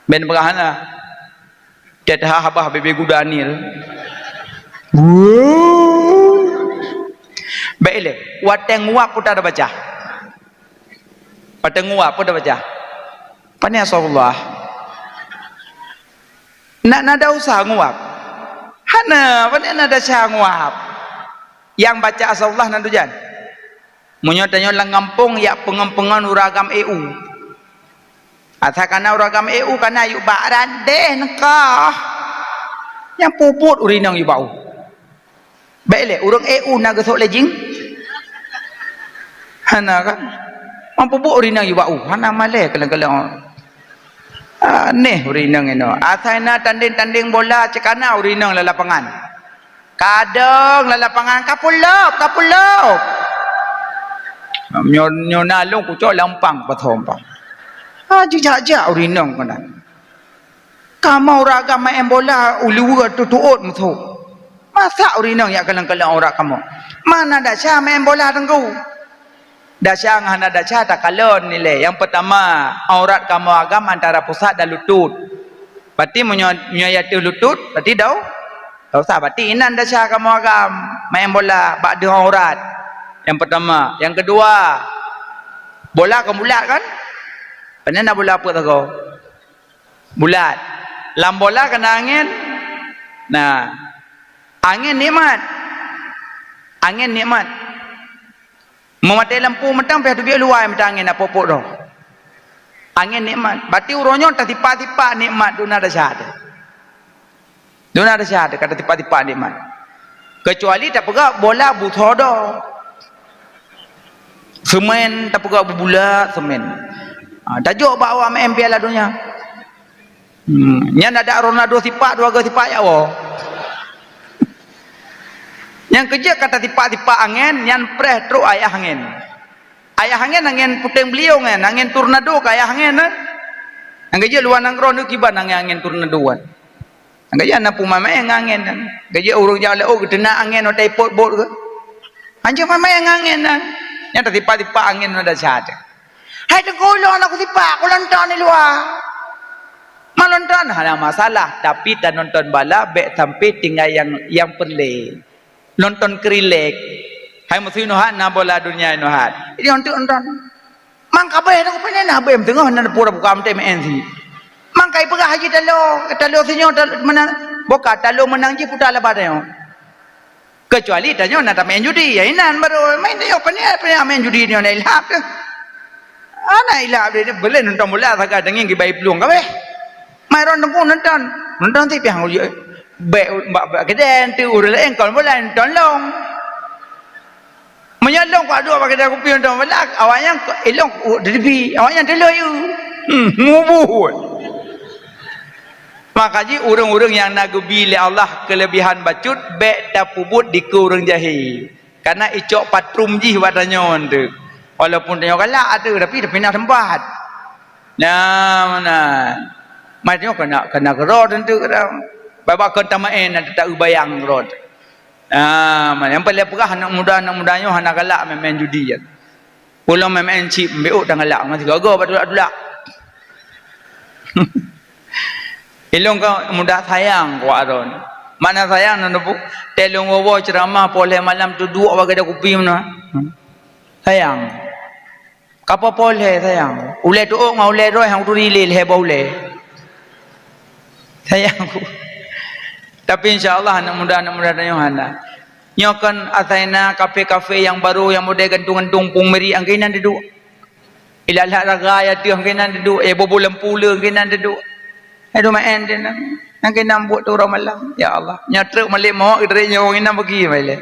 Ben peugah hana. Teuh habah bebe guda Nil. Wuh. Baik lé, watée nguap peue ta baca. Watée nguap peue ta baca. Pane astagfirullah. Nak nada usah nguap. Hana, pane nada sya nguap. Nyang baca astagfirullah nan tujan. Meunyoe tanyoe lam gampông yak peungon-peungon ureueng agam E U. Asai kana ureueng agam E U kana yue bak randeh neukah. Nyang peubuet ureueng inong yue bak u. Bék lé ureueng E U na geusok lé jing. Hana kan? Nyang peubuet ureueng inong yue bak u. Hana malée kaleng-kaleng. Aneh ureueng inong inoe. Asai na tandeng-tandeng bola cekana ureueng inong lam lapangan. Kadang lam lapangan, "Ka pulop, ka pulop." Nyoe, nyoe na lôn kucok lampang pathom pang. Ha, jijak-jak ureueng inong keunan. Kamoe ureueng agam maén bola, u luweue teutuot meuthok. Masa ureueng inong yak kalon-kalon aurat kamoe? Mana dasya maén bola teungku? Dasya ngon hana dasya takalon nilai. Nyang peutama, aurat kamoe agam antara pusat dan lutut. Berarti meunyoe, meunyoe ateueh lutut, berarti dau-, dosa. Berarti inan dasya kamoe agam maén bola bak deuh aurat. Nyang peutama. Nyang keudua, bola kon bulat kan? Pane na bola peuet sagoe? Bulat. Lam bola kana angén? Nah, angén nikmat. Angén nikmat. Meumaté lampu mantong pih teubiet luwai mantong angén na pok-pok droe. Angén nikmat. Berarti uroe nyoe tasipak-sipak nikmat duna dasya teuh. Duna dasya teuh ka tasipak-sipak nikmat. Keucuali tapeugah bola busoe droe. Seumén tapeugah bubulat seumén. Ha, tajok bak awak maén Piala Donya. Hmm, nyan adak Ronaldo sipak dua go sipak ya Allah. Nyang keujeuet ka tasipak-sipak angén, nyan preh trok ayah angén. Ayah angén, angén puténg beuliong nyan, angén tornado ka ayah angén, eh. Nyang keujeuet luwa nanggroe nyoe kiban angén-angén tornado kan. Nyang keujeuet na peumaén angén kan. Keujeuet ureueng jak lé, oh, geuteunak angén watée ipot bot ke. Hanjeuet maén angén kan. Nyan tasipak-sipak angén na dasya teuh. Hai teungku, ulôn hana kusipak, ulôn ton di luwa. Nonton hana masalah, tapi tanonton bala bèk sampai tinggai nyang, nyang peureulèe. Nonton keu rilek. Hai musim nyoe hat na bola dunia nyoe hat. Jadi untuk nonton. Mang kabeh tu pun na bem teungoh na pura buka meutem N C. Mang kai peugah haji talo, talo sinyo talo mana boka talo menang ji puta laba tanyoe. Kecuali tanyoe na tamain judi, ya inan baru main tanyoe paniat paniat main judi nyoe na ilhab tu. Ana ilhab dia boleh nonton bola saga dengin gibai peluang kabeh. Mai ron tengku nonton. Nonton ti piah ngulu. Bèk bak bak kedai tu ureueng laén kon bola nonton long. Meunyoe long kuat dua bak kedai kupi nonton bola, awaknyan ilong di tepi, awaknyan teuleu yu. Hmm, mubuh. Maka jih ureueng-ureueng nyang na geubi lé Allah keulebihan bacut, bèk tapeubuet dikeue ureueng jahé. Kana icok patrum jih bak tanyoe tu. Walaupun tanyoe galak tu, tapi, tapi na teumpat. Nah, meunan. Mai tanyoe kana, kana keudroe teuntu keudroe. Babah kon tamaén na teuta bayang keudroe. Ah, meunan. Nyang paléng peugah aneuk muda, aneuk muda nyoe hana galak main-main judi nyan. Ulôn main-main chip, meubiôk tan galak, meusigoe-goe bak tulak-tulak. Ilôn ka muda sayang keu Aron. Makna sayang nyan teupeu, tée lôn woe-woe ceuramah poh lhée malam teuduek bak gadôh kupi meunan. Sayang. Ka poh-poh lhée sayang. Ulée tuôk ngon ulée droe nyang turi lé lhée boh ulée. Sayang. Tapi insya Allah aneuk muda, aneuk muda tanyoe hana. Nyoe kon asai na kafe-kafe nyang barô nyang model gantung-gantung pung miri angkainan teuduek. Ilah-ilah raga ya teuh angkainan teuduek, eh bobo lampu le angkainan teuduek. Eh dumaen teuh nang. Angkainan buet tu uroe malam. Ya Allah, nyoe treuk malik mawök geutrek nyoe angkainan bagi mai lé.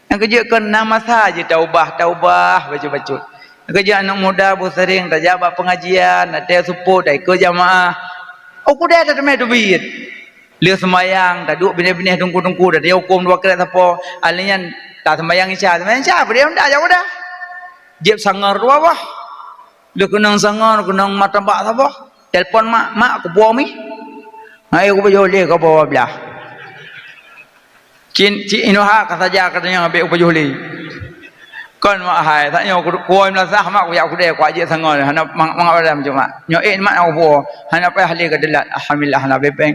Nyang keujeuet kon na masa jih taubah, taubah bacut-bacut. Nyang keujeuet aneuk muda beusereng tajak bak pengajian, até seupôt, taikôt jamaah. Oh kudai tateumé teubiet. Lheueh seumayang, taduek binéh-binéh teungku-teungku, tadeungoe hukôm dua krek sapo. Alèh nyan, taseumbayang Isya, seumbayang Isya, peudeh honda jak udah. Jieb sangor dua boh. Lheueh keunong sangor, keunong martabak saboh. Telepon mak, "Mak, kupuwoe mi." "Hai, kupajoh lé, kupajoh blah." Cit, cit inoe ha ka saja ka tanyong abéh upajoh lé. Kon mak hai, tanyoe ku, kuwoe meulasah mak kujak kudée kuajak sangol, hana mangat-mangat badan cuma. Nyoe ék mak nyang kupuwoe, hana payah lé ka teulat. Alhamdulillah hana bepeng.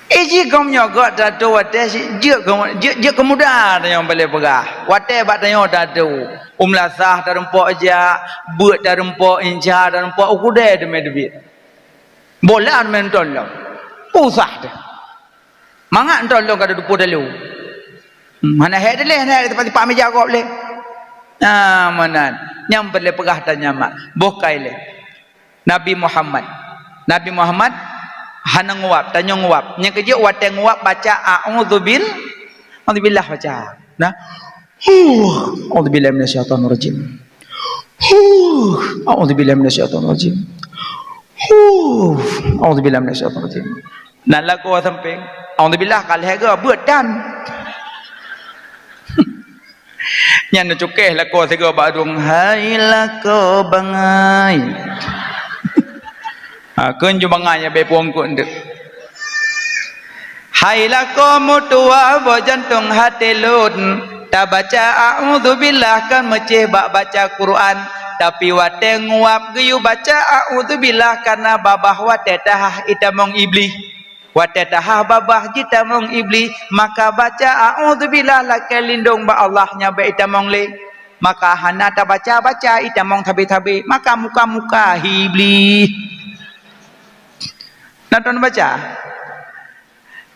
Eh, jih gom nyoe gok tatu watée si jeuet keu, jeuet, jeuet keu muda tanyoe balée peugah. Watée bak tanyoe tatu, u meulasah tarumpok jak, beuet tarumpok, inca tarumpok, u kudée teumé teubiet. Bola teumé nonton lom. Pusah teuh. Mangat nonton lom ka dudoe peuet talu. Hmm, hana hék dilèe, hana hék teumpat-teumpat meja gob lé. Nah, meunan. Nyang peureulèe peugah tanyoe mak. Boh kai lé. Nabi Muhammad. Nabi Muhammad hana nguap, tanyoe nguap. Nyang keujeuet watée nguap baca a'udzubil-, a'udzubillah baca. Nah. Huh, a'udzubillahi minasyaitonirrajim. Huh, a'udzubillahi minasyaitonirrajim. Huh, a'udzubillahi minasyaitonirrajim. Nah, lakoe sampéng. A'udzubillah ka lhée goe beuet tan. Nyan neucukéh lakoe sigoe bak dong, "Hai lakoe bangai." Ha, kheun ju bangai nyang bèe puông keuh nteuk. "Hai lakoe meutuwah boh jantông até lôn, tabaca a'udzubillah kan meucéh bak baca Quran, tapi watée nguap geuyue baca a'udzubillah kana babah watée tahah itamong Iblih." Watée tahah babah jitamong Iblih, maka baca a'udzubillah lakée lindong bak Allah nyang bèk itamong lé. Maka hana tabaca-baca itamong sabe-sabe, maka muka-muka Iblih. Nah, tuan baca.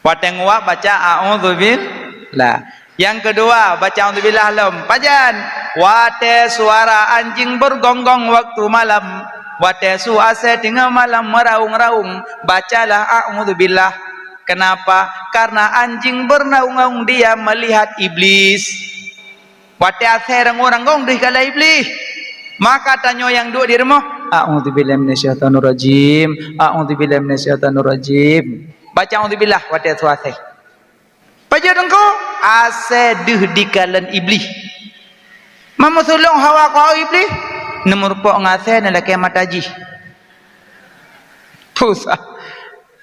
Watée nguap baca a'udzubillah. Nyang keudua, baca a'udzubillah lom. Pajan? Watée suara anjing bergonggong waktu malam, watée su asée teungoh malam meraung-raung, bacalah a'udzubillah. Kenapa? Karena anjing bernaung-naung dia melihat iblis. Watée asée ranggong-ranggong deuh kala Iblih. Maka tanyoe nyang duek di rumoh, "A'udzubillahi minasyaitonirrajim. A'udzubillahi minasyaitonirrajim." Baca a'udzubillah watée su asée. Pajoh teungku, asée deuh dikalon Iblih. Mameusulông hawa keu Iblih, neumeurumpok ngon asée neulakée mata jih. Pusah.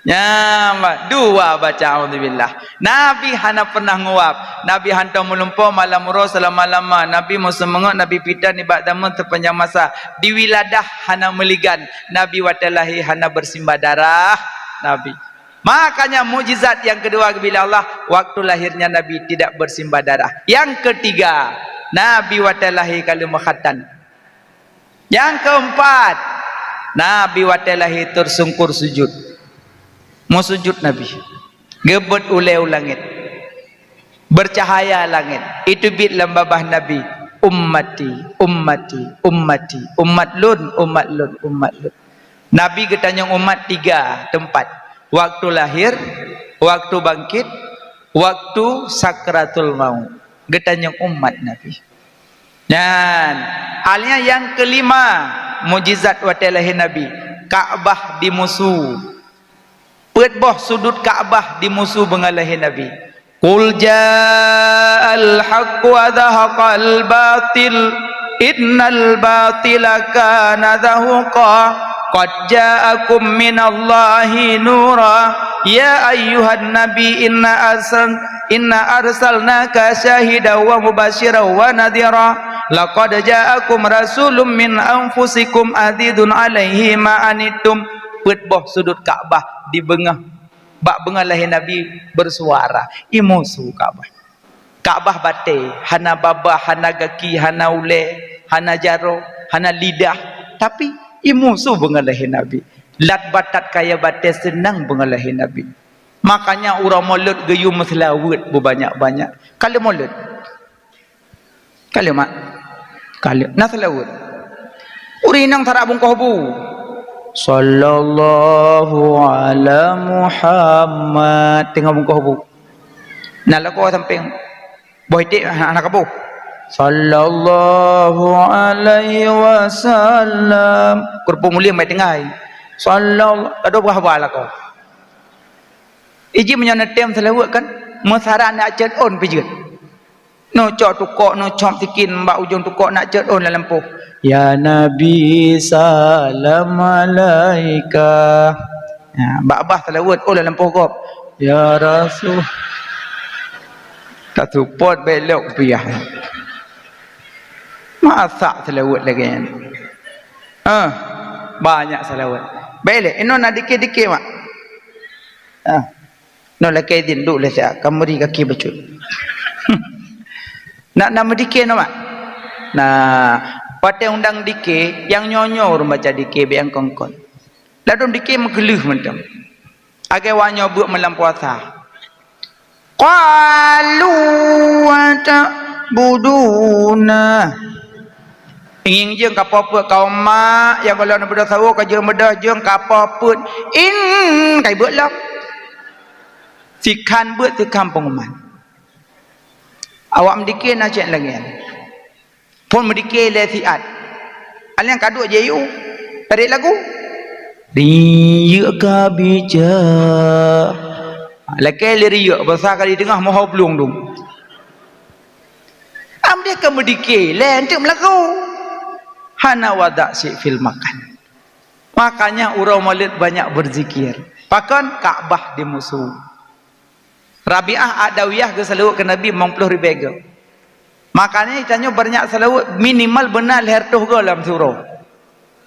Nyan, ba-, dua baca auzubillah. Nabi hana pernah nguap. Nabi hantom meulumpoe malam uroe seulama-lama. Nabi meuseumeungeut, Nabi pitan nibak dameun sepanjang masa. Di wiladah hana meuligan. Nabi watée lahé hana beusimbah darah. Nabi. Makanya mukjizat nyang keudua geubri lé Allah, waktu lahirnya Nabi tidak bersimbah darah. Nyang keutiga, Nabi watée lahé ka lheueh meukhatan. Nyang keumpat, Nabi watée lahé teusungkur sujud. Meusujud Nabi. Geubeuet ulée u langét. Beucahaya langét. Iteubiet lam babah Nabi, "Ummati, ummati, ummati. Umat lôn, umat lôn, umat lôn." Nabi geutanyong umat tiga teumpat. Waktu lahir, waktu bangkit, waktu sakratul maut. Geutanyong umat Nabi. Dan alia nyang keulima, mukjizat watée lahé Nabi, Ka'bah dimusu. Peuet boh sudut Ka'bah dimusu beungoh lahé Nabi. "Qul ja'al haqq wa zahaqal batil, innal batila kana zahuqa. Qad ja'akum minallahi nura. Ya ayyuhan nabi, inna arsal-, inna arsalnaka syahidan wa mubasyiran wa nadhira. Laqad ja'akum rasulun min anfusikum azizun alaihi ma anittum." Peuet boh sudut Ka'bah di beungoh, bak beungoh lahé Nabi beusuara, imusu Ka'bah. Ka'bah batée, hana babah, hana gaki, hana ulée, hana jaroe, hana lidah, tapi imusu beungoh lahé Nabi. Lat batat kaya batée seunang beungoh lahé Nabi. Makanya uroe Molot geuyue meuseulaweuet beubanyak-banyak. Ka lheueh Molot. Ka lheueh, mak? Ka lheueh. Na seulaweuet. Ureueng inong tarak bungkôh bu. Sallallahu ala Muhammad. Teungoh bungkôh bu. Na lakoe sampéng. Boh iték hana kaboh. Sallallahu alaihi wasallam. Keureubeuen mulia mai tinggai. Sallallahu, adoh bah haba lakoe. Iji meunyoe neutem seulaweuet kan, meusaran nak cot ôn pijeuet. Neucok tukok, neucok sikin bak ujong tukok nak cot ôn lam lampôh. Ya Nabi, salam alaika. Ha, bak bah seulaweuet ôn lam lampôh gob. Ya Rasul. Ka support belok piah. Masak seulaweuet lagée nyan. Ah, banyak seulaweuet. Baik lé, inoe na dikit-dikit mak. Ah. Nyoe lakée idin duek lé siat, ka meuri gaki bacut. Nak na meudikée nyoe mak? Nah, watée undang dikée, nyang nyoe-nyoe ureueng baca dikée bék nyang kon-kon. Ladôm dikée meukeuleuh mantong. Lagée awak nyoe beuet malam puasa. Qalu wa ta'buduna. Ngieng jeueng ka po peuet kaum mak, nyang gohlom neubeudôh sawoe ka jeuem beudôh jeueng ka po peuet. In, kai beuet lom. Sikhan beuet, sikhan peunguman. Awak meudikée na cit lagée nyan. Phon meudikée lé siat. Alèh ka duek jiyue. Tarek lagu. Riyeuk ka bija. Lakée lé riyeuk, basa ka di teungoh moho blueng dum. Am deh ka meudikée, lé enteuk meulagu. Hana wadak syik fil makan. Makanya uroe Maulid banyak berzikir. Pakon? Ka'bah dimusu. Rabi'ah Adawiyah geuseulaweuet keu Nabi limong ploh ribée goe. Makanya tanyoe beureuneuk seulaweuet minimal beuna lhèe reutôh goe lam siuroe.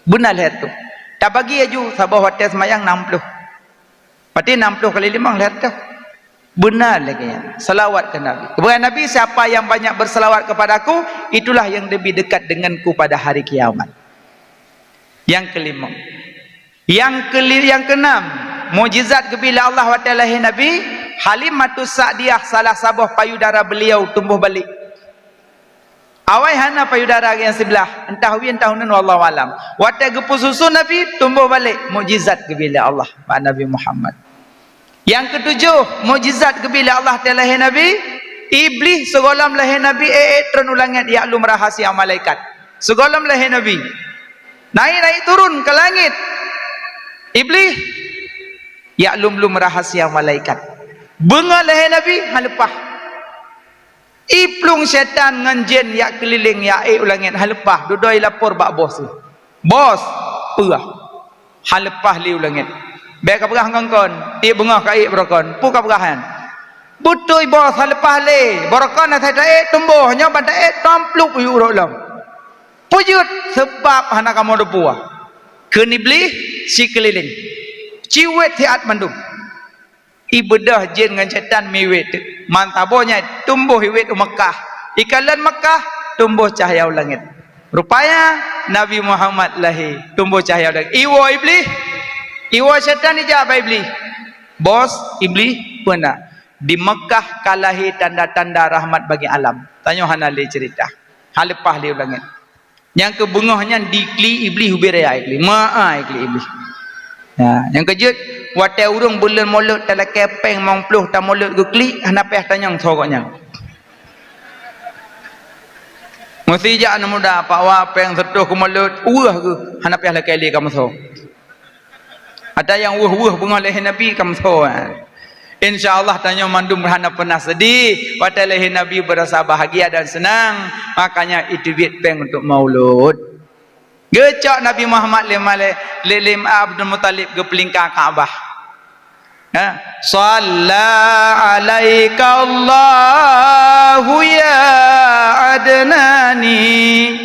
Beuna lhèe reutôh. Tabagi aju saboh watèe seumayang nam ploh. Berarti nam ploh kali limong lhèe reutôh. Beuna lagèe nyan. Seulaweuet keu Nabi. Keubeunyan Nabi, "Siapa yang banyak berselawat kepadaku, itulah yang lebih dekat denganku pada hari kiamat." Nyang keulimong. Nyang keuli-, nyang keunam, mukjizat geubri lé Allah watèe lahé Nabi, Halimatus Sa'diyah salah saboh payudara beliau tumbôh balek. Awai hana payudara nyang siblah, entah wie entah uneuen, wallahu alam. Watèe geupeususu Nabi, tumbôh balek, mukjizat geubri lé Allah bak Nabi Muhammad. Nyang keutujoh, mukjizat geubri lé Allah watèe lahé Nabi, Iblih sigohlom lahé Nabi, ék-ék trôn u langèt jak lom rahasia malaikat. Sigohlom lahé Nabi. Naik-naik turun ke langit. Iblih, jak lom-lom rahasia malaikat. Beungoh lahé Nabi, han leupah. Iplueng syaitan ngon jén jak keulileng jak ék u langèt, han leupah. Dudoe lapor bak bos. Bos, peue? Han leupah lé u langèt. Bék kapeugah ngon kon, ék beungoh ka ék beurokon. Peue kapeugah nyan? Beutôi boh, saleupah lé beurokon asai taék, tumboh nyoe ban taék, tom plup yue uroe lom. Peue jeuet? Seubab hana kamoe teupeue. Kheun Iblih sikeulileng. Ciwet siat mandum. Ié beudôh jén ngon syetan miwet. Mantabo nyan tumboh iwet u Meukah. Ikalon Meukah, tumboh cahya u langét. Rupanya Nabi Muhammad lahé, tumboh cahya u langét. Iwoe Iblih, iwoe syetan ijak bak Iblih. Bos, Iblih, peue na? Di Meukah ka lahé tanda-tanda rahmat bagi alam. Tanyoe hana lé ceurita. Haleupah lé u langét. Nyang keu beungoh nyan diklik Iblih ubé raya klik. Maa klik Iblih. Ya, nyang keujeuet, watée ureuëng buleuen Molot talakée péng limong ploh tamolot geuklik, hana payah tanyong soe gobnyan. Meusijak aneuk muda, pak wa péng seutoh keumolot, weueh geuh, hana payah lakée lé kameusoe. Ata nyang weueh-weueh beungoh lahé Nabi kameusoe. Insya Allah tanyoe mandum hana pernah sedih watée lahé Nabi, beurasa bahagia dan seunang. Makanya iteubiet péng untuk maulud. Geucok Nabi Muhammad lé malé-, lé, lé Abdul Muthalib geupeulingka Ka'bah. Ha? Shalla alaika Allahu ya Adnani.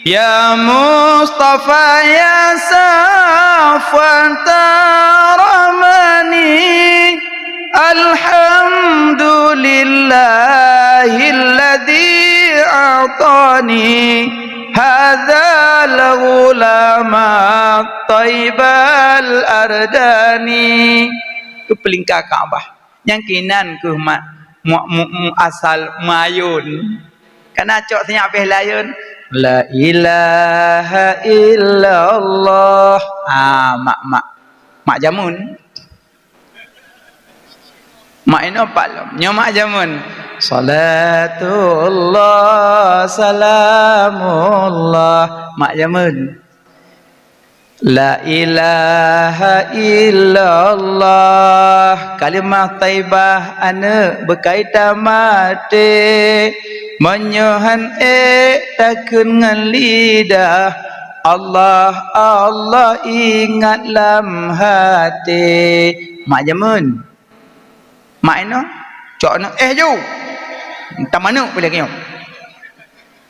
Ya Mustafa ya Safwata Rahmani, alhamdulillahilladzi a'tani hadzal ghulama thaibal ardani. Keu peulingka Ka'bah. Nyang kinan keuh ma-, mu-, mu-, mu-, asal mayun. Kana cok sinyak pih layun. La ilaha illallah. Ah, mak, mak. Mak jameun. Mak inoe pat lom. Nyoe mak jameun. Salatullah, salamullah. Mak jameun. La ilaha illallah, kalimah thaibah aneuëk beukai tamaté. Meunyoe han ék takheun ngon lidah, Allah, Allah ingat lam haté. Mak jameun. Mak inoe, cok aneuk, "Eh, ju!" Tamaneuk pih lagée nyoe.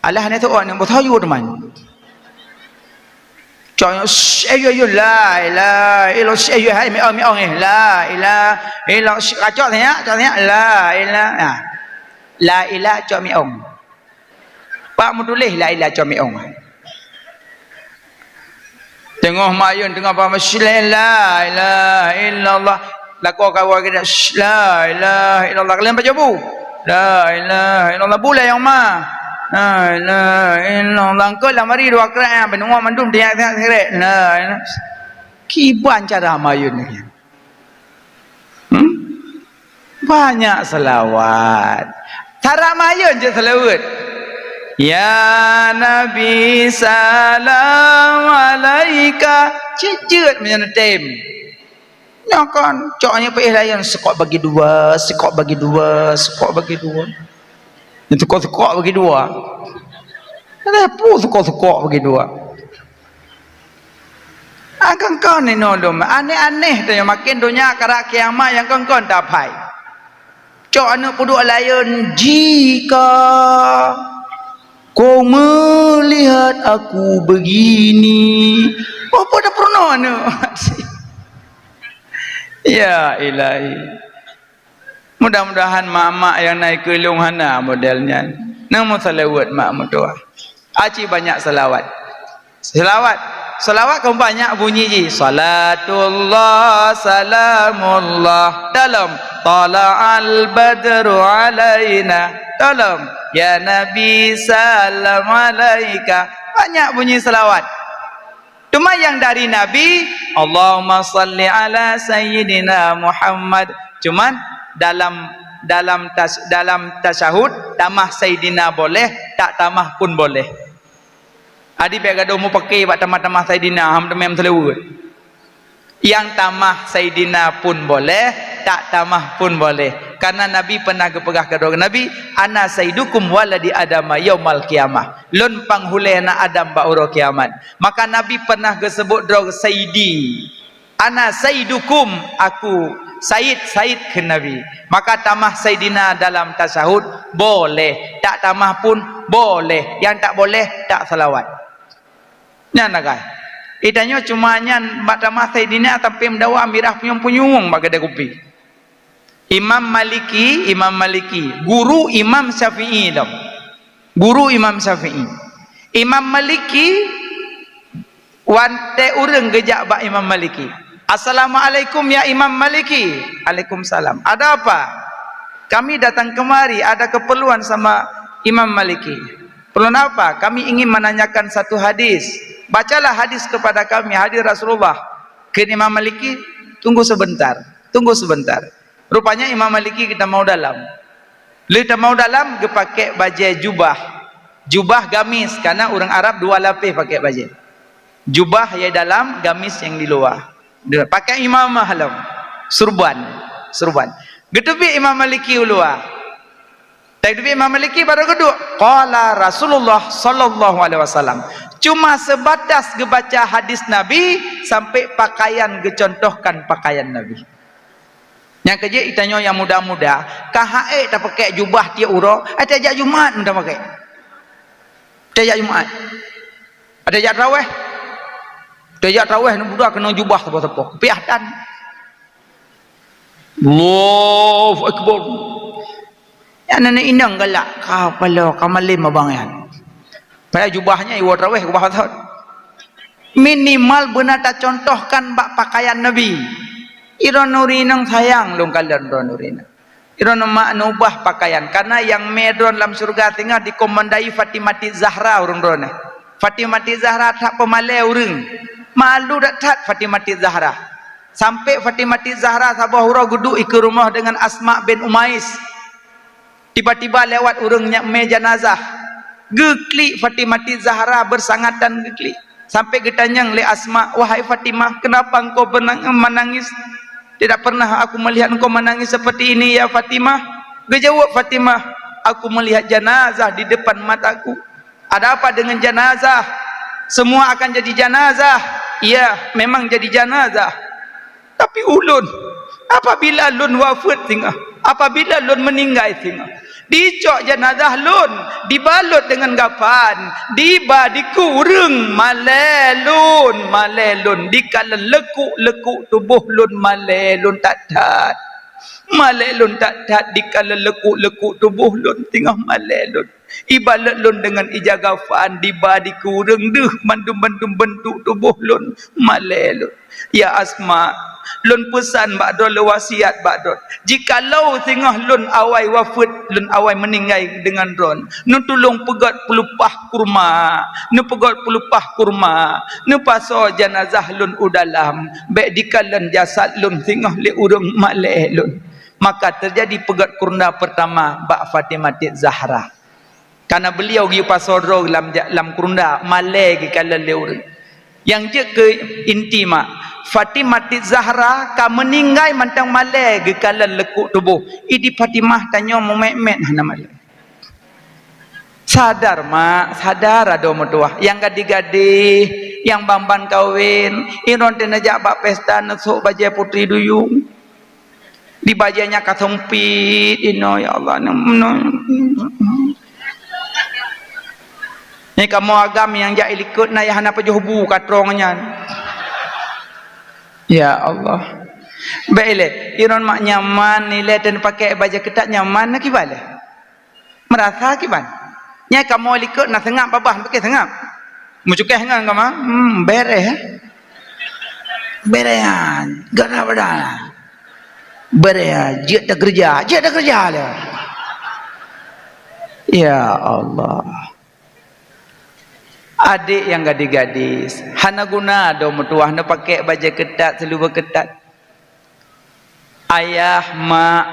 Alah aneuk teuôt, aneuk beusoe ju teuma. Cok nyoe, "Shh, eh, ju, ju, la ilaha illallah, shh, eh, ju, hai, miong, miong, eh, la ilaha illallah, shh, cok sinyak, cok sinyak, la ilaha." Ha. La ilaha, cok miong. Pak meutuléh la ilaha cok miong. Teungoh mayun, teungoh pameuseulen, la ilaha illallah. Lakoe kawan kita, la ilaha illallah. Kalian baca bu? La ilaha illallah. Bulai nyang ma? La ilaha illallah. Engkau lam hari dua kerak, benua mandum tiak-tiak seret. La ilaha. Kiban cara mayun ni. Hmm? Banyak selawat. Cara mayun jeuet selawat. Ya Nabi, salam alaika. Cit jeuet meunyoe tem. Nyoe kon, cok nyoe pih layan, sekok bagi dua, sekok bagi dua, sekok bagi dua. Nyoe sekok-sekok bagi dua. Ada pun sekok-sekok bagi dua. Ah, kon-kon inoe dum. Aneh-aneh tu nyang makin donya karab kiamat nyang kon-kon taphai. Cok aneuk peuduek layeuen, "Jika kau melihat aku begini." Oh, apa dah pernah aneuk? Ya Ilahi. Mudah-mudahan mak-mak nyang na ikeue lôn hana model nyan. Nang meusalawat mak meutuah. Aci banyak salawat. Salawat. Salawat kan banyak bunyi ji. Salatullah, salamullah. Dalam. Tala'al badru alaina. Dalam. Ya Nabi, salam alaika. Banyak bunyi salawat. Cuma yang dari Nabi, Allahumma salli ala Sayyidina Muhammad. Cuman dalam, dalam tas-, dalam tasyahud, tamah Sayyidina boleh, tak tamah pun boleh. Adi bék gadoh mupake bak tamah-tamah Sayyidina, ham teumé meuseulaweuet. Yang tamah Sayyidina pun boleh, tak tamah pun boleh. Karena Nabi pernah geupeugah keu droe Nabi, "Ana sayyidukum waladi Adama yaumal qiyamah." Lôn panghulée aneuk Adam bak uroe kiamat. Maka Nabi pernah geuseubut droe Sayyidi. "Ana sayyidukum, aku sayyid-sayyid," kheun Nabi. Maka tamah sayyidina dalam tasyahud boleh, tak tamah pun boleh, nyang tak boleh tak salawat. Nyan agak. Itanyoe cuma nyan bak tamah sayyidina sampai meudawa mirah punyueng-punyueng bak keudè kupi. Imam Maliki, Imam Maliki, guru Imam Syafi'i lom. Guru Imam Syafi'i. Imam Maliki, watèe ureueng geujak bak Imam Maliki. "Assalamualaikum ya Imam Maliki." "Alaikumsalam. Ada apa?" "Kami datang kemari ada keperluan sama Imam Maliki." "Perlu apa?" "Kami ingin menanyakan satu hadis." "Bacalah hadis kepada kami, hadis Rasulullah." Kheun Imam Maliki, "Tunggu sebentar, tunggu sebentar." Rupanya Imam Maliki geutamong dalam. Lheuh tamong dalam, geupakèk bajèe jubah. Jubah gamis, karena ureueng Arab dua lapéh pakèk bajèe. Jubah nyang dalam, gamis nyang di luwa. Pakèk imamah lom. Surban, surban. Geuteubiet Imam Maliki u luwa. Tapi Imam Maliki baru geuduek. Qala Rasulullah sallallahu alaihi wasallam. Cuma sebatas geubaca hadis Nabi sampai pakaian geucontohkan pakaian Nabi. Nyang keujeuet itanyoe nyang muda-muda, ka ha'ék tapakèk jubah tiep uroe, eh, tajak Jumat meunan tapakèk. Tajak Jumat. Tajak traweh. Tajak traweh, aneuk muda keuneuk jubah sapo-sapo. Piah tan. Allahu Akbar. Nyan aneuk inong galak, ka paloe, ka malem abang nyan. Padahai jubah nyan iwoe traweh, jubah thon. Minimal beuna tacontohkan bak pakaian Nabi. Droeneuh ureueng inong sayang lôn kalon droeneuh ureueng inong. Droeneuh mak neubah pakaian, karena nyang mè droeneuh lam syeuruga singoh dikomandoi Fatimati Zahra ureueng droeneuh. Fatimati Zahra that peumalèe ureueng. Malu that-that Fatimati Zahra. Sampai Fatimati Zahra saboh uroe geuduek ikeue rumoh deungon Asma bin Umais. Tiba-tiba lewat ureueng nyang mè janazah. Geuklik Fatimati Zahra beusangatan geuklik. Sampai geutanyong lé Asma, "Wahai Fatimah, kenapa engkau benang-, menangis? Tidak pernah aku melihat engkau menangis seperti ini, ya Fatimah." Geujaweueb Fatimah, "Aku melihat janazah di depan mataku." "Ada apa dengan janazah? Semua akan jadi janazah." "Iya, memang jadi janazah. Tapi ulôn, apabila lôn wafeuet singoh, apabila lôn meuninggai singoh, dicok janazah lôn, dibalot deungon gapan, diba dikeue ureueng, malèe lôn, malèe lôn, dikalon leukuk-leukuk tuboh lôn, malèe lôn that-that. Malèe lôn that-that, dikalon leukuk-leukuk tuboh lôn singoh, malèe lôn. Ibalot lôn deungon ija gapan, diba dikeue ureueng, deuh mandum-mandum beuntuk tuboh lôn, malèe lôn. Ya Asma, lôn peusan bak droe, lôn wasiat bak droe, jikalau singoh lôn awai wafeuet, lôn awai meuninggai deungon droe, neutulông peugöt peulupah kurma, neupeugöt peulupah kurma, neupasoe janazah lôn u dalam, bèk dikalon jasad lôn singoh lé ureueng, malèe lôn." Maka teujadi peugöt kurma peurtama bak Fatimati Zahra. Karena beliau geuyue pasoe droe lam ja-, lam kurunda, malèe geukalon lé ureueng. Nyang jeuet keu inti mak, Fatimati Zahra ka meuninggai mantong malèe geukalon leukuk tuboh. Idi Fatimah tanyoe meumèt-mèt hana malèe. Sadar mak, sadar adoe meutuwah. Nyang gadih-gadih, nyang ban-ban kawen, inong teuh neujak bak pesta neusok bajèe putri duyung. Di bajèe nyan ka seumpit inoe, ya Allah. Nyoe kamoe agam nyang jak ilikot na nyang hana pajoh bu ka trong nyan. Ya Allah. Bèk ilèe, iron mak nyaman ilèe dan pakèk bajèe keutat nyaman na kiban lé. Meurasa kiban. Nyan kamoe likot na seungab babah, pakai seungab. Meucukéh ngon kama, hmm, bèrèh, eh. Bèrèh, ah, gada bada. Bèrèh, ah, jeuet takeureuja, jeuet takeureuja lé. Ya Allah. Adék nyang gadis-gadis, hana guna adoe meutuwah neupakèk bajèe keutat, seulubeueng keutat. Ayah, mak,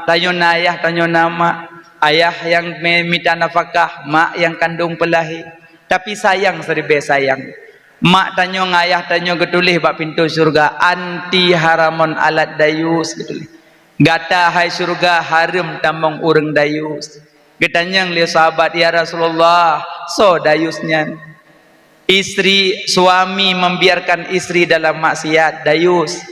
tanyoe na ayah, tanyoe na mak. Ayah nyang me-, mita nafakah, mak nyang kandong peulahé. Tapi sayang siribèe sayang. Mak tanyoe ngon ayah tanyoe geutuléh bak pintoe syeuruga, "Anti haramon alat dayus," geutuléh. Gata hai syeuruga hareuem tamong ureueng dayus. Geutanyong lé sahabat, "Ya Rasulullah, soe dayus nyan?" Istri, suami membiarkan istri dalam maksiat, dayus.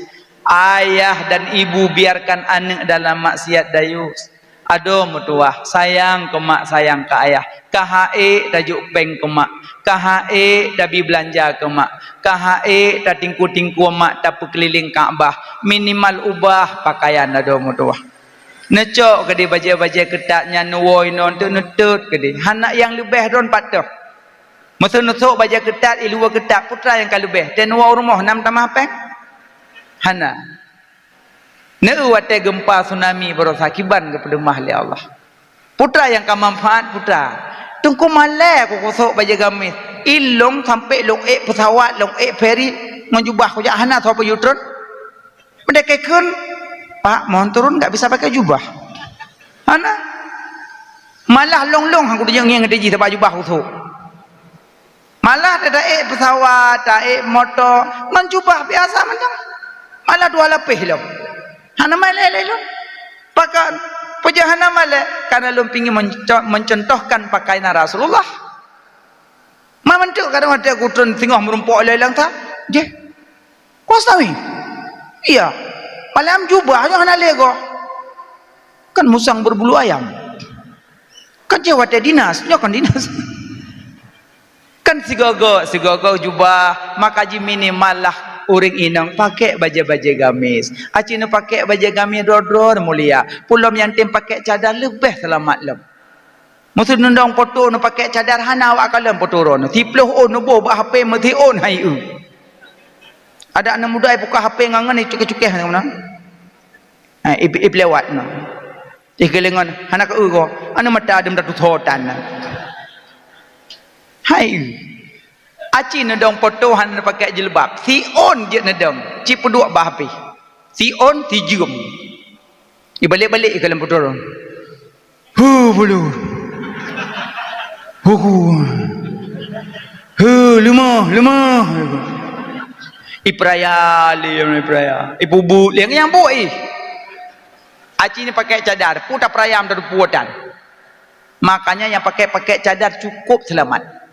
Ayah dan ibu biarkan aneuk dalam maksiat, dayus. Adoe meutuwah, sayang keu mak, sayang keu ayah. Ka ha ék tajok péng keu mak, ka ha ék tabi beulanja keu mak, ka ha ék tatingkue-tingkue mak tapeukeulileng Ka'bah. Minimal ubah pakaian, adoe meutuwah. Neucok keudeh bajée-bajée keutat nyan, neuwoe inoe, teuk neutot keudeh. Hana nyang leubeh droe pat teuh. Meuseu neusok bajée keutat, iluwa keutat, peue teuma nyang ka leubeh? Teuh neuwoe u rumoh na meutamah péng? Hana. Neu watée geumpa tsunami barosa kiban geupeuleumah lé Allah. Peue teuma nyang ka manfaat, peue teuma. Teungku malée ku kusok bajée gamis. Ilong sampoe lôn ék peusawat, lôn ék feri, ngon jubah kujak hana soe peuyue treun. Meudakée kheun, "Pak, mohon turun, nggak bisa pakai jubah." Hana. Malah long-long aku teunyong ngieng teuji sabab jubah kusok. Malah ta-ék peusawat, ta-ék moto, ngon jubah biasa mantong. Malah dua lapéh lom. Hana malée lé lom. Pakon? Peue jeuet hana malée? Karena lôn pingin menco-, mencontohkan pakaian Rasulullah. Ma meuntreuk kadang watée kutreun singoh meurumpok lé lam sa. Jeh. Kuasa weh. Iya. Malam jubah nyoe hana lé goh. Kan musang berbulu ayam. Kan jeh watée dinas, nyoe kan dinas. Kan sigogo, sigogo jubah, maka jiminimal lah ureuëng inong pakai bajée-bajée gamis. Aci neupakai bajée gamis droe-droe mulia. Peue lom nyang tem pakai cadar leubeh seulamat lom. Meuseu neudong poto neupakai cadar hana awak kalon poto droe. Siploh ôn neuboh bak H P meuti ôn hai eu. Ada aneuk muda ibuka H P ngon-ngon icukeh-cukeh ngon na. Ha, ip, ip lewat na. Ih gelengon hana keu eu ko. Aneuk mata adem datu sotan na. Hai eu. Aci neudong poto hana neupakai jilbab. Si ôn jeuet neudong. Ci peuduek bak H P. Si ôn si jeuem. Ibalik-balik ka lôn putôh. Hu bulu. Hu ku. Hu lemah, lemah. Iperaya lé, iperaya. Ipubuk lé nyang buk ih. Aci ni pakai cadar, puta perayam dari puatan. Makanya yang pakai-pakai cadar cukup selamat.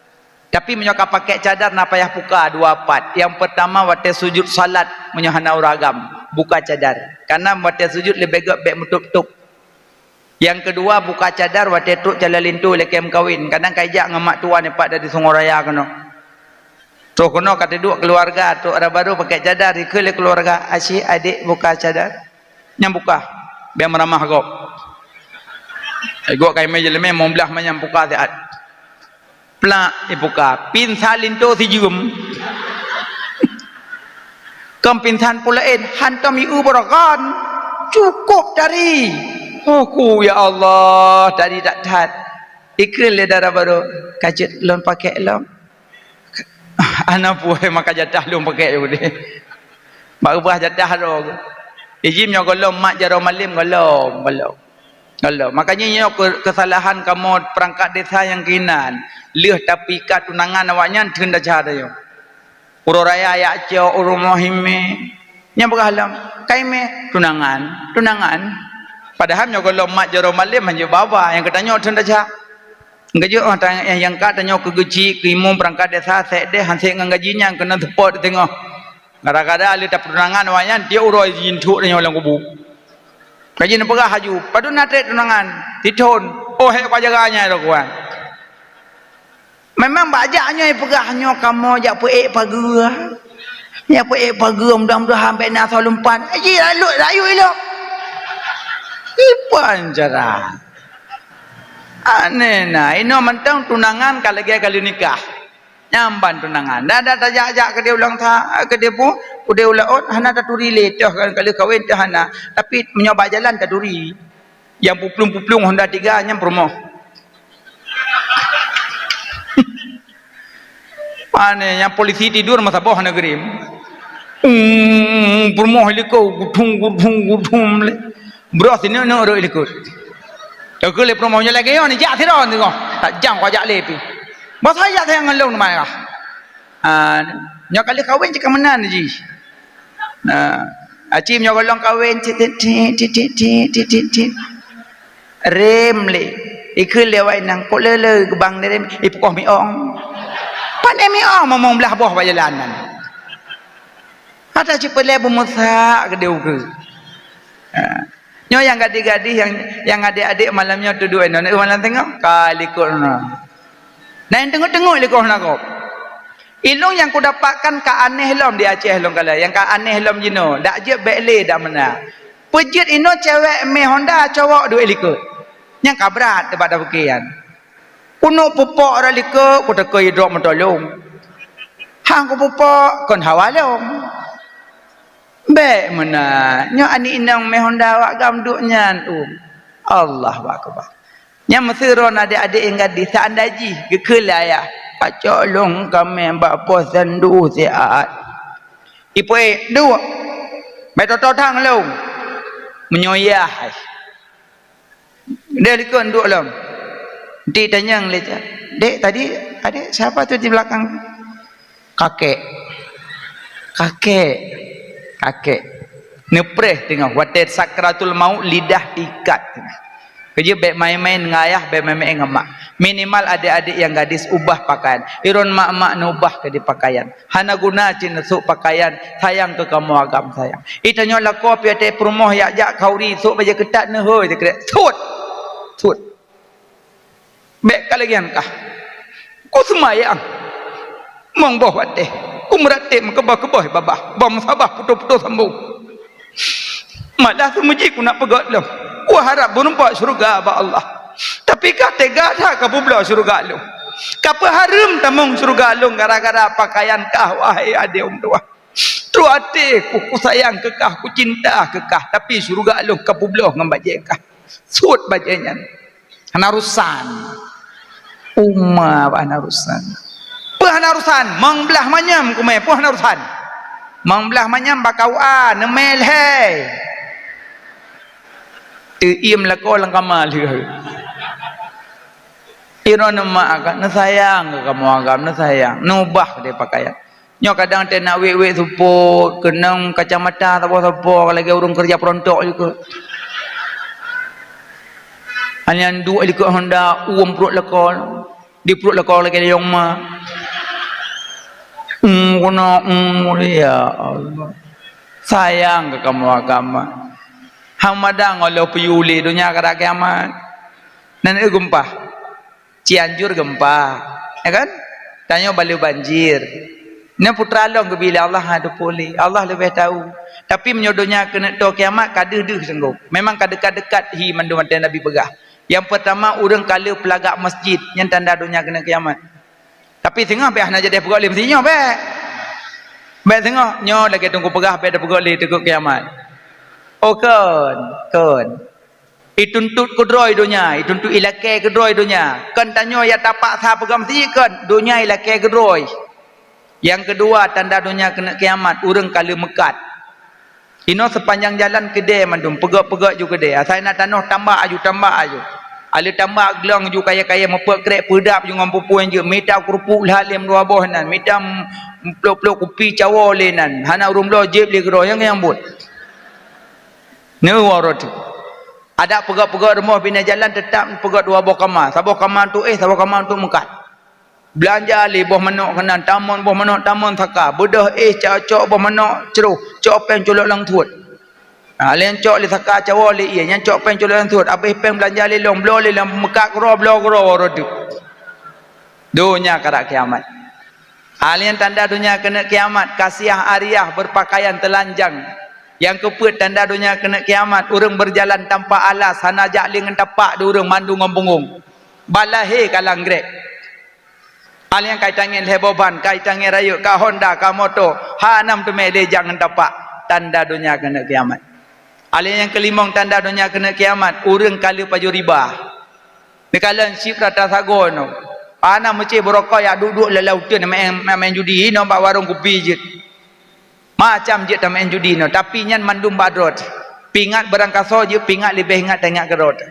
Tapi meunyoe ka pakai cadar na payah buka dua pat. Yang pertama watée sujud salat meunyoe hana ureuëng agam, buka cadar. Karena watée sujud leubeh gét bék meutup-tup. Yang kedua buka cadar watée trok calon linto ilakée meukawen. Kadang ka ijak ngon mak tuan ipat dari Sungai Raya keunoe. Trok keunoe ka teuduek keuluwarga, trok raba baru pakai cadar, ikheun lé keuluwarga, "Aci, adek buka cadar." Nyang buka, biar meuramah gob. Gok kai mé jelemé mong blah manyang buka siat. Plak ibuka, pinsan linto sijeuem. Kon pinsan peue laén, hantom ieu beurakan. Cukup tari. Aku, ya Allah, tari that-that. Ikheun lé dara barô, "Ka jeuet lôn pakék lom." Hana peue maka jatah lôn pakék udeh. Bak ubah jatah droe. Ijin nyoe gohlom mat jaroe malem gohlom, gohlom. Gohlom. Makanya nyoe ke-, kesalahan kamoe perangkat desa nyang keunan. Lheueh tapeuikat tunangan awaknyan theun desya tanyoe. Uroe raya jak cok, uroe rumoh imé. Nyang peugah lom, "Ka imé, tunangan, tunangan." Padahai nyoe gohlom mat jaroe malem hanjeuet baba nyang geutanyoe theun desya. Geujok, oh, tang-, nyang ka tanyoe keu geuchik, keu imum perangkat desa, sekdes, han sép ngon gaji nyan keuneuk seupôt di teungoh. Gara-gara lheueh tapeutunangan awaknyan, tiep uroe jijintuk tanyoe lam kubu. Gaji neupeugah haju, "Padub na trép tunangan?" "Sithon." "Oh, hék ka jaga nyan, Tuan." Memang bak jak nyoe ipeugah nyoe kamoe jak peuék pageue. Jak peuék pageue, mudah-mudahan bék na soe lumpan. Ji rayeuk, rayeuk ilok. Ipan cara. Aneh na, inoe mantong tunangan ka lagée ka lheueh nikah. Nyan ban tunangan. Dah, dah tajak-jak keudeh ulang ta-, keudeh pu-, keudeh ulang ot, hana taturi lé toh kan ka lheueh kawén toh hana. Tapi meunyoe bak jalan taturi. Nyang puplong-puplong Honda tiga nyan peurumoh. Pane nyang polisi tidur masa boh negeri. Hmm, peurumoh ilikot, gudung, gudung, gudung lé. Broh sineuk-neuk rot ilikot. Teukeu lé peurumoh nyoe lagée nyoe, jak sidroe teungoh. Tajam kujak lé pih. Boh saya sayang ngon lôn teuma kah? Ah, nyoe ka lheueh kawén cit ka meunan jih. Nah, aci meunyoe gohlom kawén cit, cit, cit. Rem lé. Ikheun lé awak inong, "Kok le-le geubang ni rem?" Ipukoh miong. Aneuk miet oh mumong blah boh bak jalan nyan. Ata cit peulée beumeusak keudeh ukeue. Ha. Nyoe nyang gadih-gadih, nyang, nyang adék-adék malam nyoe tuduek inoe, malam teungoh ka likot na. Na nyang teungoh-teungoh likot na gob. Ilong nyang kudapatkan ka aneh lom di Aceh lom kala, nyang ka aneh lom jinoe, dak jeuet bék lé dak meunan. Peujeuet inoe cewek mé Honda, cowok duek likot. Nyang ka brat teuh bak tapikiran. Kunok pupok rot likot, kuteuka idrop meutolong. Hang kupupok kon hawa lom. Bék meunan, nyoe aneuk inong mé Honda awak gam duek nyan, um. Allahu Akbar. Nyan meuseuron adék-adék nyang gadih, seandai jih geukheun lé ayah, "Pacok lôn kamé bak poh sandu siat." Ipoi duek, "Bék toto thang lôn." Meunyoe yah hai. Deh likot duek lom. Di tanyong lé, "Dek, tadi, adek, siapa tu di belakang?" "Kakek." "Kakek." "Kakek." Neupreh teungoh watée sakratul maut, lidah ikat teungoh. Keujeuet bék main-main ngon ayah, bék main-main ngon mak. Minimal adék-adék nyang gadis ubah pakaian. Iron mak-mak neubah keu di pakaian. Hana guna cit neusok pakaian, sayang keu kamoe agam sayang. Itanyoe lakoe piah teuh peurumoh yak jak khauri, sok bajée keutat neuhôi teukrek. Sut! Sut! Bék ka lagée nyan kah. Kuseumayang. Mong boh watée. Kumeuratéb meukeubah-keubah babah. Bom sabah putôh-putôh sambong. Malah seumuji ku nak peugét lom, kuharab beureumpok syeuruga bak Allah. Tapi kah teuga that kapeubloe syeuruga lôn. Kapeuhareuem tamong syeuruga lôn gara-gara pakaian kah, wahai adeueng tuha. Trok até ku, kusayang keu kah, kucinta keu kah, tapi syeuruga lôn kapeubloe ngon bajée kah. Sut bajée nyan. Hana urusan. Uma bah hana urusan. Peue hana urusan? Mong blah manyam kumé, peue hana urusan? Mong blah manyam bak K U A, neumé lhée. Teuiem lakoe lam kama lheueh. Iroe neumak agam, neusayang keu kamoe agam, neusayang. Neubah deh pakaian. Nyoe kadang teunak wék-wék seupôt, keunong kacamata saboh-saboh lagée ureuëng keureuja peurontok jikeuh. Hana duek likot honda, uem pruet lakoe, di pruet lakoe lagée liyong ma. Hmm, guna, hmm, ya Allah. Sayang keu kamoe agama. Hang madang óh lheueh peuyue lé donya ka rot kiamat. Nan eu geumpah. Cianjur gempa, ya kan? Tanyoe baleue banjir. Nyan putra lôn geubi lé Allah, ha, teupeue lé. Allah leubeh tahu. Tapi meunyoe donya keuneuk toe kiamat, ka deuh-deuh seunggong. Memang ka deukat-deukat hi mandum watée Nabi peugah. Nyang peurtama, ureuëng ka le peulagak masjid, nyan tanda donya keuneuk kiamat. Tapi singoh bék hana jadi peugah lé meusinyoh bék. Bék singoh, nyoe lagée teungku peugah bék tapeugah lé teukot kiamat. Oh, kon, kon. Ituntot keudroe donya, ituntot ilakée keudroe donya. Kon tanyoe nyang tapaksa peugah meuseujid kon, donya ilakée keudroe. Nyang keudua, tanda donya keuneuk kiamat, ureuëng ka lheueh meukat. Inoe seupanjang jalan keudée mandum, peugét-peugét ju keudée. Asai na tanoh tambak aju, tambak aju. Alheueh tambak glong ju kayée-kayée meupeuet krek peudap ju ngon peue-peue jeuet, mita keurupuk lhah lem dua boh nan, mita plok-plok kupi cawoe lé nan. Hana ureuëng bloe jieb lé keudroe, nyang nyang buet. Neuwoe rot. Adak peugét-peugét rumoh binéh jalan teutap peugét dua boh kama, saboh kama untuk éh, saboh kama untuk meukat. Beulanja lé boh manok keunan, tamon boh manok, tamon saka, beudôh éh cok, cok boh manok cruh, cok péng culok lam suet. Ha, lé nyan cok lé saka cawoe lé ié, nyan cok péng culok lam suet, abéh péng beulanja lé lôn, bloe lé lôn, meukat keudroe, bloe keudroe woe rot. Donya ka rot kiamat. Ha, lé nyan tanda donya keuneuk kiamat, kasiah ariah, beupakaian teulanjang. Nyang keupeuet tanda donya keuneuk kiamat, ureuëng beujalan tanpa alas, hana jak lé ngon tapak di ureuëng mandum ngon punggong. Balahé ka lam grék. Ha, lé nyan ka itangén lhée boh ban, ka itangén rayeuk, ka honda, ka moto, hana meuteumé lé jak ngon tapak. Tanda donya keuneuk kiamat. Ha, lé nyang keulimong tanda donya keuneuk kiamat, ureuëng ka le pajoh riba. Neukalon cit rata sagoe nyoe. Hana meucéh beurokok yak duek-duek lam uteuen maén, maén judi, inoe bak warong kupi jeuet. Macam jeuet tamaén judi nyoe, tapi nyan mandum bak droe. Pingat barangkasoe jeuet, pingat leubeh ingat taingat keudroe.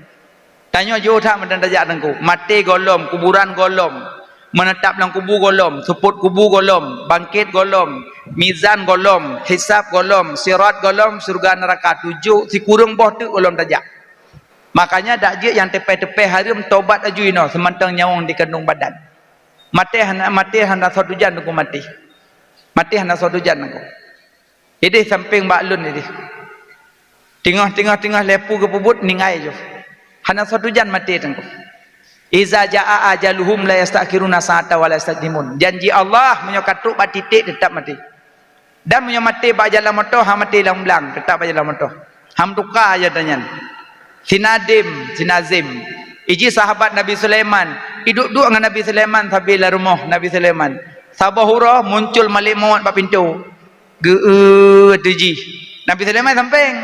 Tanyoe jôh that meunan tajak teungku. Maté gohlom, kuburan gohlom, meuneutap lam kubu gohlom, seupôt kubu gohlom, bangkét gohlom, mizan gohlom, hisab gohlom, sirat gohlom, syeuruga neuraka tujoh sikureueng boh teuk gohlom tajak. Makanya dak jeuet nyang teupée-teupée hareuem, tobat aju inoe seumantong nyawöng dikandong badan. Maté hana, maté hana soe tujan Teungku maté. Maté hana soe tujan Teungku. Idéh sampéng bak lôn idéh. Teungoh-teungoh-teungoh lhée peue geupeubuet ninggai ju. Hana soe tujan maté Teungku. "Iza jaa ajaluhum la yastakhiruna sa'ata wa la yastaqdimun." Janji Allah meunyoe ka trok bak titék teutap maté. Dan meunyoe maté bak jalan moto, ha maté lam blang, teutap bak jalan moto. Ha meutuka aja tanyan. Sinadem, sinazem. Iji sahabat Nabi Sulaiman, iduek-duek ngon Nabi Sulaiman sabe lam rumoh Nabi Sulaiman. Saboh uroe muncul malek mawöt bak pintoe. Geu-eu teuh jih. Nabi Sulaiman sampéng.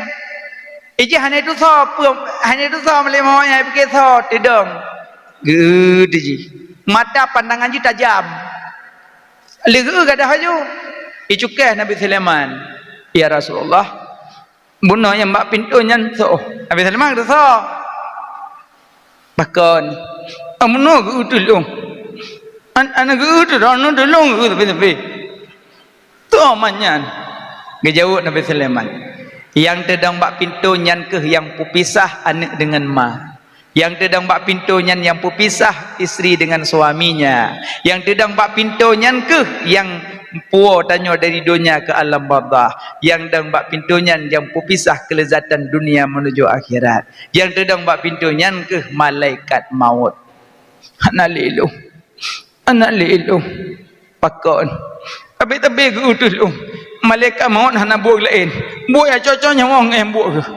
Iji hana tusoe, peue, hana tusoe malek mawöt nyan, pike soe, teudong. Geu-eu teuh jih. Mata pandangan jih tajam. Lheueh geuh gadôh laju. Icukéh Nabi Sulaiman, "Ya Rasulullah, bunoe nyang bak pintoe nyan soe?" Nabi Sulaiman geuteusoe. "Pakon?" "Ah, bunoe geu-eu teuh lôn. An-, aneuk geu-eu teuh, aneuk teuh lôn geu-eu tapi-tapi." "Soe man nyan?" Geujaweueb Nabi Sulaiman, "Nyang teudong bak pintoe nyan kheueh nyang peupisah aneuk deungon ma." Nyang teudong bak pintoe nyan nyang peupisah istri dengan suaminya. Nyang teudong bak pintoe nyan kheueh nyang puwoe tanyoe dari donya keu alam barzakh. Nyang dong bak pintoe nyan nyang peupisah keuleuzatan dunia menuju akhirat. Nyang teudong bak pintoe nyan kheueh malaikat mawöt. Hana lé lôn. Hana lé lôn. Pakon?" "Tapi-tapi geu-eu teuh lôn. Malaikat mawöt hana buet laén. Buet nyang cocok nyawöng ngon buet geuh.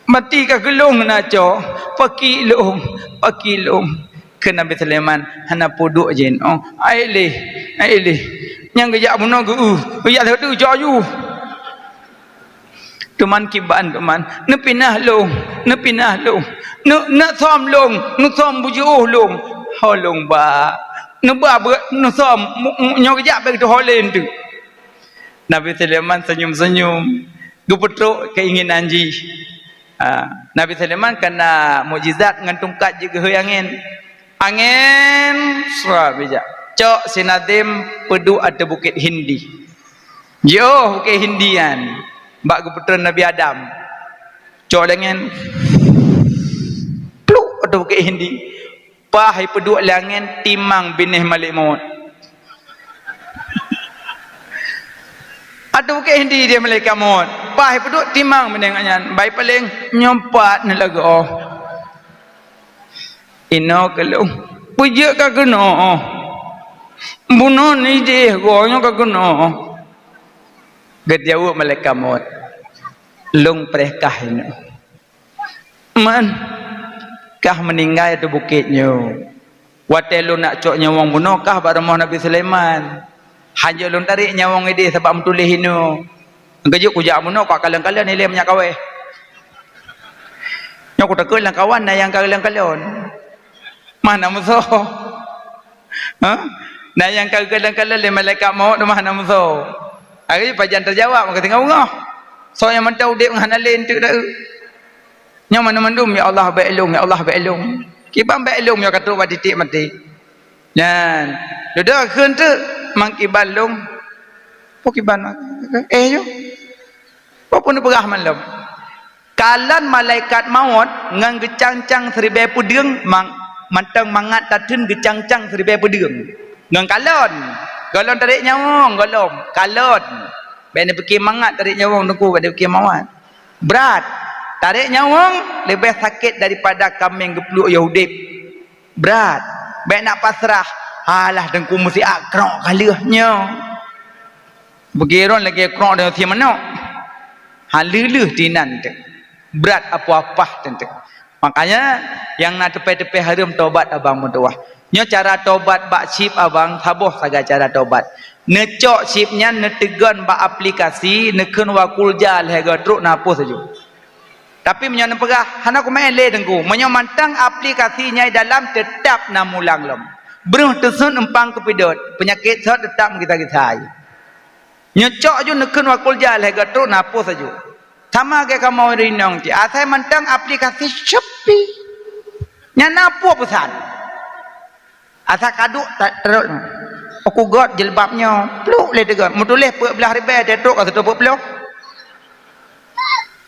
Maté ka keu lôn na cok. Paki lôn, paki lôn." Kheun Nabi Sulaiman, "Hana peuduek jinoe. Ai lé, ai lé. Nyang geujak bunoe geu-eu, geujak sabe cok ju." "Teuma kiban, teuma. Neupinah lôn, neupinah lôn. Neu-, neusöm lôn, neusöm bujiôh lôn. Ho lôn ba. Neuba beu-, neusöm, mu-, mu-, nyoe geujak bèk teuho lé eunteuk." Nabi Sulaiman senyum-senyum, geupeutrok keinginan jih. Ha, Nabi Sulaiman kana mukjizat ngon tungkat jih geuhôi angén. Angén sra bijak. Cok sinadem peuduek ateueh Bukét Hindi. Jiôh Bukét Hindi nyan bak geupeutreun Nabi Adam. Cok lé angén, pluk ateueh Bukét Hindi. Paih peuduek lé angén timang binéh malek mawöt. Ateueh Bukét Hindi dia malaikat mawöt. Paih peuduek timang binéh nyan. Bai paleng nyoe pat neulagoe. Inoe keu lôn, peue jeuet ka keunoe? Bunoe nijih goe nyoe ka keunoe. Geujaweueb malaikat mawöt, "Lôn preh kah inoe." "Man, kah meuninggai di bukét nyoe. Watée lôn nak cok nyawöng bunoe kah bak rumoh Nabi Sulaiman. Hanjeuet lôn tarek nyawöng idéh sabab meutuléh inoe. Geujok kujak bunoe ka kalon-kalon ilée meunyak kawée. Nyoe kutakot lam kawan na nyang ka kalon-kalon. Mah na musoh." Ha? Na nyang ka kalon-kalon lé malaikat mawöt mah na musoh. Ari pajan tajawab maka tinggai beungoh. Soe nyang mantong udeb ngon hana lé eunteuk dak. Nyoe mandum-mandum, "Ya Allah, bèk lôn, ya Allah, bèk lôn." Kiban bèk lôn nyoe ka trok bak titik maté. Nyan, dudoe kheun teuk, mang kiban lôn. Peue kiban? Eh, yo. Peue pun neupeugah man lom. Kalon malaikat mawöt ngon geucang-cang siribèe peudeueng, mang-, mantong mangat tatheun geucang-cang siribèe peudeueng. Ngon kalon. Gohlom tarek nyawöng, gohlom. Kalon. Bèk neupike mangat tarek nyawöng teungku, bèk neupike mawöt. Brat. Tarek nyawöng leubeh sakét daripada kaméng geupluek yoh udeb. Brat. Bèk nak pasrah. Alah, teungku meusiat krok ka lheueh nyoe. Beugiron lagèe krok deungon sie manok. Ha, lheueh-lheueh tinan teuk. Brat apoh-apoh teuk. Makanya, nyang na teupèe-teupèe hareuem tobat abang meutuwah. Nyoe cara tobat bak chip abang, saboh sagai cara tobat. Neucok chip nyan neuteugon bak aplikasi, neukheun wa qul ja lhèe goe trok na hapus laju. Tapi meunyoe neupeugah, hana kumaén lé teungku. Meunyoe mantong aplikasi nyang dalam teutap na mulang lom. Breuh teusöt eumpang keupeudot, peunyakét sot teutap meugisa-gisa. Nyoe cok ju neukheun wa qul ja lhèe goe trok na hapus laju. Sama lagèe kamoe rinong cit, asai mantong aplikasi Shopee. Nyan na peue peusan. Asai ka duek ta-, tarot. Aku göt jilbab nyoe, pluk lé teugon. Meutuléh peuet blaih ribèe, teutrok ka siplôh peuet ploh.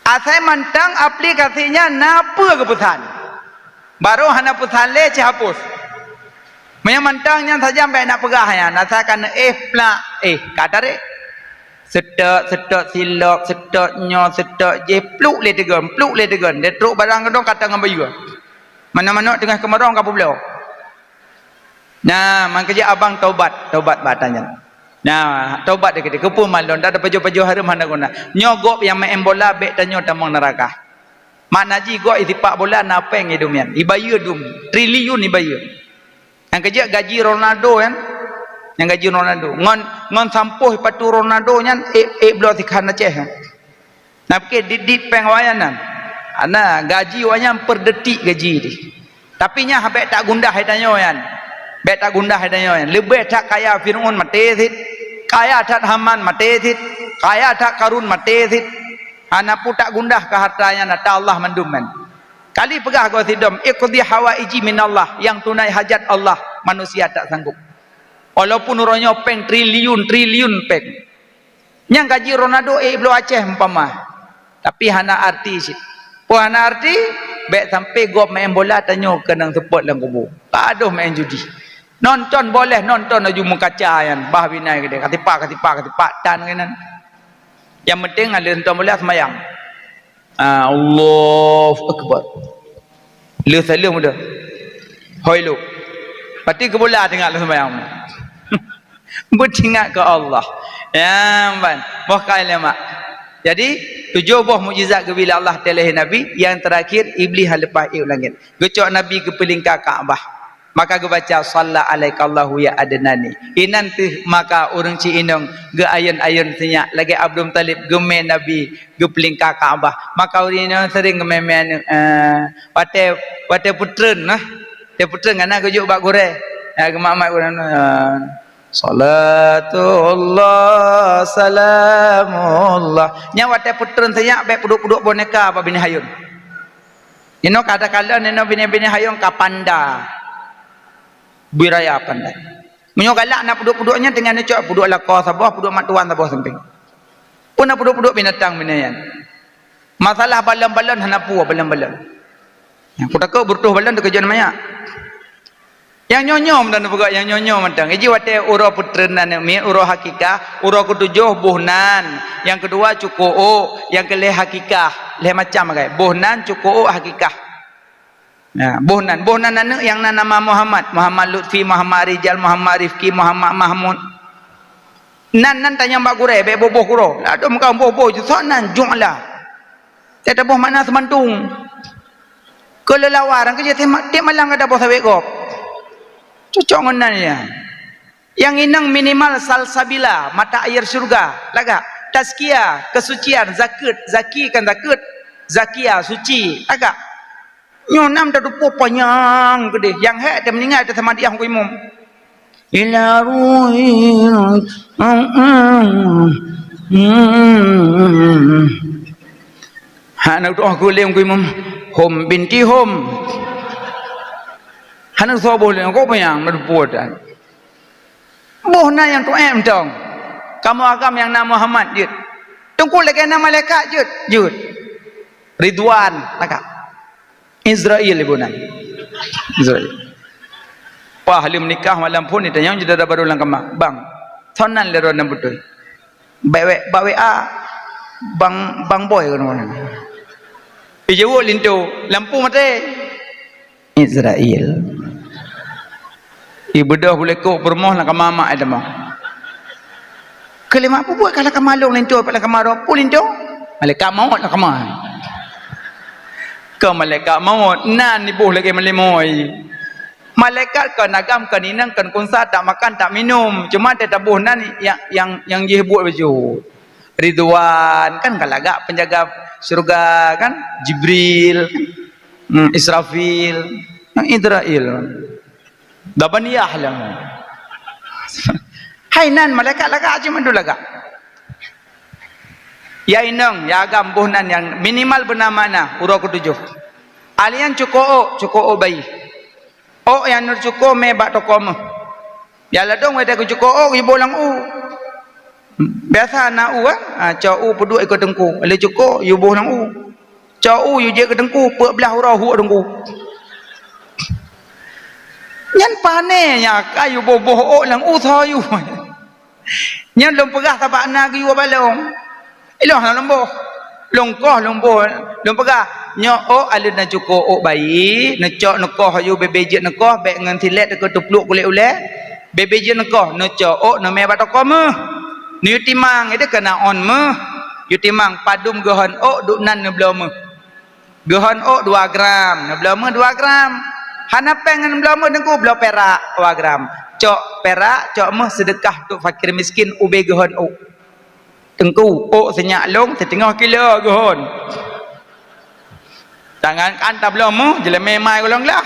Asai mantong aplikasi nyan na peue geupeusan. Barô hana peusan lé, cit hapus. Meunyoe mantong nyan sajan bèk na peugah nyan, asai ka neuéh plak, éh, ka tarek. Seutôt, seutôt silop, seutôt nyoe, seutôt jéh, pluk lé teugon, pluk lé teugon. Lé trok barang keudong ka teuh ngon bayeue. Manok-manok teungoh keumeurong ka peubloe. Nah, mangkeujeuet abang tobat, tobat bak ata nyan. Nah, tobat dikeue, keupeue malon, dak ada pajoh-pajoh hareuem hana guna. Nyoe gob nyang meu'en bola bèk tanyoe tamong neuraka. Makna jih gob isipak bola na péng idum nyan. Ibayeue dum, triliun ibayeue. Nyang keujeuet gaji Ronaldo nyan, nyang gaji Ronaldo. Ngon, ngon sampôh ipatu Ronaldo nyan, ék, ék bloe sikhan Aceh nyan. Na pike dit-dit péng awak nyan nan. Ana gaji awak nyan per detik gaji jih. Tapi nyan bèk tagundah hai tanyoe nyan. Bèk tagundah hai tanyoe nyan. Leubeh that kaya Fir'aun maté cit. Kaya that Haman maté cit. Kaya that Karun maté cit. Hana peue tagundah keu harta nyan, ata Allah mandum nyan. Kali peugah goe sidom, "Iqdi hawaiji minallah," nyang tunai hajat Allah, manusia tak sanggup. Walaupun uroe nyoe péng triliun-triliun péng. Nyang gaji Ronaldo ék bloe Aceh umpama. Tapi hana arti cit. Peue hana arti? Bèk sampai gob meu'en bola tanyoe keunong seupôt lam kubu. Ka adoh meu'en judi. Nonton boleh nonton laju meukaca nyan, bah binai keudeh. Katipak, katipak, katipak tan keunan. Nyang penting ada nonton bola seumayang. Ah, Allahu Akbar. Le saleuem udah. Hoi lu. Pati keu bola teuingat lôn seumayang. Beutingat keu Allah. Ya, ban. Boh kai lé mak. Jadi, tujoh boh mukjizat geubri lé Allah teuh lé Nabi, nyang teurakhir Iblih leupah ék u langét. Geucok Nabi geupeulingka Ka'bah. Maka geubaca, "Shalla alaikallahu ya adnani." Inan teuh maka ureueng ci inong geuayôn-ayôn sinyak lagèe Abdul Muthalib geumè Nabi geupeulingka Ka'bah. Maka ureueng inong sering geumè-mè aneuk, eh, watèe, watèe peutreun, nah. Watèe peutreun, hana geujok bak gurèe. Ya, geumat-mat gurèe, eh, "Shalatullah, salamullah." Nyan watèe peutreun sinyak bèk peuduek-peuduek boneka bak binéh ayôn. Inoe ka takalon, inoe binéh-binéh ayôn ka panda. Bui raya panda. Meunyoe galak na peuduek-peuduek nyan, teungoh neucok peuduek lakoe saboh, peuduek mak tuan saboh sampéng. Peue na peuduek-peuduek binatang binéh nyan. Masalah balon-balon hana peue balon-balon. Nyang kutakot beureutôh balon teukeujot manyak. Nyang nyoe-nyoe mantong neupeugah, nyang nyoe-nyoe mantong. Iji watèe uroe peutreun aneuk miet, uroe hakikah, uroe keutujoh boh nan, nyang keudua cukôk ôk, nyang keulhèe hakikah, lhèe macam agam. Boh nan, cukôk ôk, hakikah. Nah, boh nan, boh nan aneuk nyang na nama Muhammad, Muhammad Lutfi, Muhammad Rijal, Muhammad Rifki, Muhammad Mahmud. Nan, nan tanyong bak gurèe, bèk boh-boh keudroe. Ladôm ka boh-boh, soe nan, Ju'la. Teutabôh makna seumantung. Keu leulawa, nyang keujeuet tiep ma-, tiep malam ka taboh sawét gob. Cocok ngon nan nyan. Nyang inong minimal salsabila, mata air syurga, lagak. Tazkia, kesucian, zakeut, zaki kan zakeut, zakia, suci, lagak. Nyoe nam tateupeue panyang keudeh, nyang hék teumeuninggai teusamadiyah ngon imum. Ila ruhi, hana tu'oh keu lé ngon imum, hom binti hom. Hana soe boh lé, kok panyang tateupeue tan. Boh na nyang tu'oh mantong. Kamoe agam nyang na Muhammad jeuet. Teungku lagèe na malaikat jeuet, jeuet. Ridwan, lagak. Izrail ibu nan. Izrail. Wah, lheueh meunikah malam phôn itanyong jeuet dada barô lam kama. Bang, soe nan lé droeneuh beutôi? Bak W-, bak W A, Bang, Bang Boy keunoe. Ijaweueb linto, lampu maté. Izrail. Ibeudôh buleukok peurumoh lam kama mak ai teuma. Keu lé mak peubuet ka lam kama lôn linto, lam kama droe, peue linto? Malaikat maut lam kama. Keu malaikat maut, nan iboh lagèe meulimoi. Malaikat kon agam, kon inong, kon kunsa, tak makan, tak minum. Cuma teutabôh nan nyang, nyang, nyang jih buet bacut. Ridwan, kan ka lagak penjaga syurga, kan? Jibril, kan? Hmm, Israfil, kan? Izrail. Zabaniyah lah. Hai nan malaikat lagak cuma tu lagak. Ya inong, ya agam boh nan nyang minimal beuna makna uroe keutujoh. Alian cukôk ôk, cukôk ôk bayi. Ôk nyang neucukôk mé bak toko méuh. Ya ladôm watèe geucukôk ôk, yuboh lam u. Biasa na u, eh? Ha, cok u peuduek ikoh teungku. Lheueh cukôk, yuboh lam u. Cok u, yue jeuet keu teungku, peuet blah uroe huek teungku. Nyan pané nyan ka yue boh-boh ôk lam u tho yue. Nyan lôn peugah sabab na geuyue balong. Ilôn hana lôn boh. Lôn koh lôn boh. Lôn peugah, "Nyoe ôk aleuh neucuko ôk bayi, neucok neukoh yue, bebe jeuet neukoh, bék ngon silet teuka teupluek kulét ulée. Bebe jeuet neukoh, neucok ôk neumé bak toko meuh. Neuyue timang, ideh keunan ôn meuh. Yue timang padum geuhon ôk duek nan neubloe meuh." Geuhon ôk dua gram, neubloe meuh dua gram. Hana péng ngon bloe meuh, Teungku, bloe pirak dua gram. Cok pirak, cok meuh seudeukah untuk fakir miskin ubé geuhon ôk. Teungku, ôk sinyak lôn siteungoh kilo geuhon. Tangan kan tabloe meuh, jeulemé mai golom glah.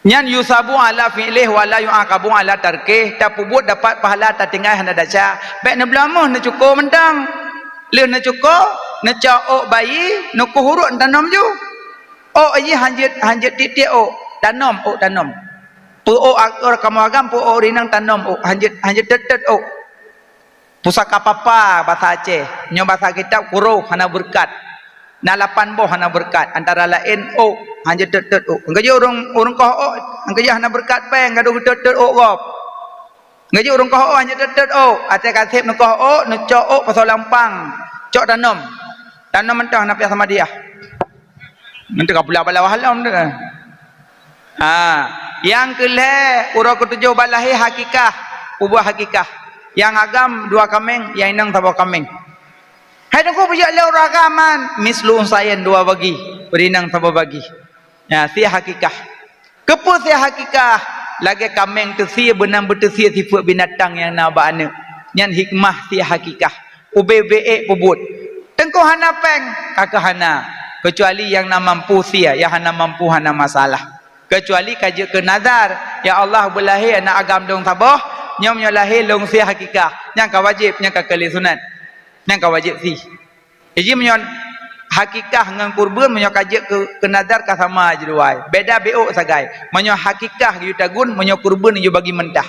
Nyan yusabu ala fi'lih wa la yu'aqabu ala tarkih, tapeubuet dapat pahala, tatinggai hana desya. Bék neubloe meuh, neucuko mantong. Lheueh neucuko, neucok ôk bayi, neukoh uruek tanom ju. Ôk jih hanjeuet, hanjeuet tiek-tiek ôk, tanom ôk, tanom. Peu ôk ak-, kamoe agam, peu ôk rinang tanom ôk, hanjeuet, hanjeuet teut-teut ôk. Pusaka papa basa Aceh, nyoe basa kitab kuroh hana beureukat. Na lapan boh hana beureukat, antara laén ôk, hanjeuet teut-teut ôk. Nyang keujeuet ureuëng, ureuëng koh ôk, nyang keujeuet hana beureukat péng, gadôh geuteut-teut ôk gob. Nyang keujeuet ureuëng koh ôk, hanjeuet teut-teut ôk. Até kaseb neukoh ôk, neucok ôk pasoe lampang, cok tanom. Tanom mantong hana payah sama diah. Nanti ka pula bala wahlom tu. Ha, nyang keu lhée, uroe keutujoh bak lahé hakikah, peubuet hakikah. Nyang agam dua kaméng, nyang inong saboh kaméng. Hai Teungku, peujeuet lé ureuëng agam man, mislu unsayain dua bagi, ureuëng inong saboh bagi. Ya, sie hakikah. Keupeue sie hakikah? Lagée kaméng teusie, beunang beuteusie sifeuet binatang nyang na bak aneuëk. Nyan hikmah sie hakikah. Ubé-ubé ék peubuet. Teungku hana péng, ka keuh hana. Keucuali nyang na mampu sie, nyang hana mampu hana masalah. Keucuali ka jeuet keu nazar, "Ya Allah, beulahé aneuëk agam lôn saboh, nyoe meunyoe lahé lôn sie hakikah." Nyan ka wajéb, nyan ka keu lé sunat. Nyan ka wajéb sie. Jadi meunyoe hakikah ngon kurban, meunyoe ka jeuet keu, keu nazar ka sama jeuet dua ai. Beda beu sagai. Meunyoe hakikah geuyue tagun, meunyoe kurban geuyue bagi mentah.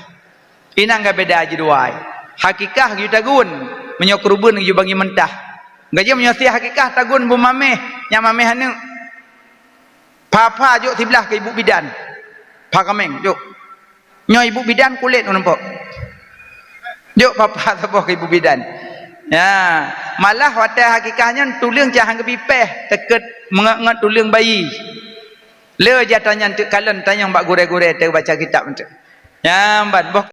Inan ka beda jeuet dua ai. Hakikah geuyue tagun, meunyoe kurban geuyue bagi mentah. Gaji meunyoe sie hakikah tagun beu maméh, nyan maméh aneuëk. Pha-pha jok siblah keu ibu bidan. Pha kaméng, jok. Nyoe ibu bidan kulét meuneumpok. Jok papa saboh keu ibu bidan. Ya, malah watée hakikah nyan tuleueng cah han geubipéh teukeut meungot-ngot tuleueng bayi. Le jata nyan teuk kalon tanyong bak gurée-gurée teubaca kitab nyan. Nyan ban boh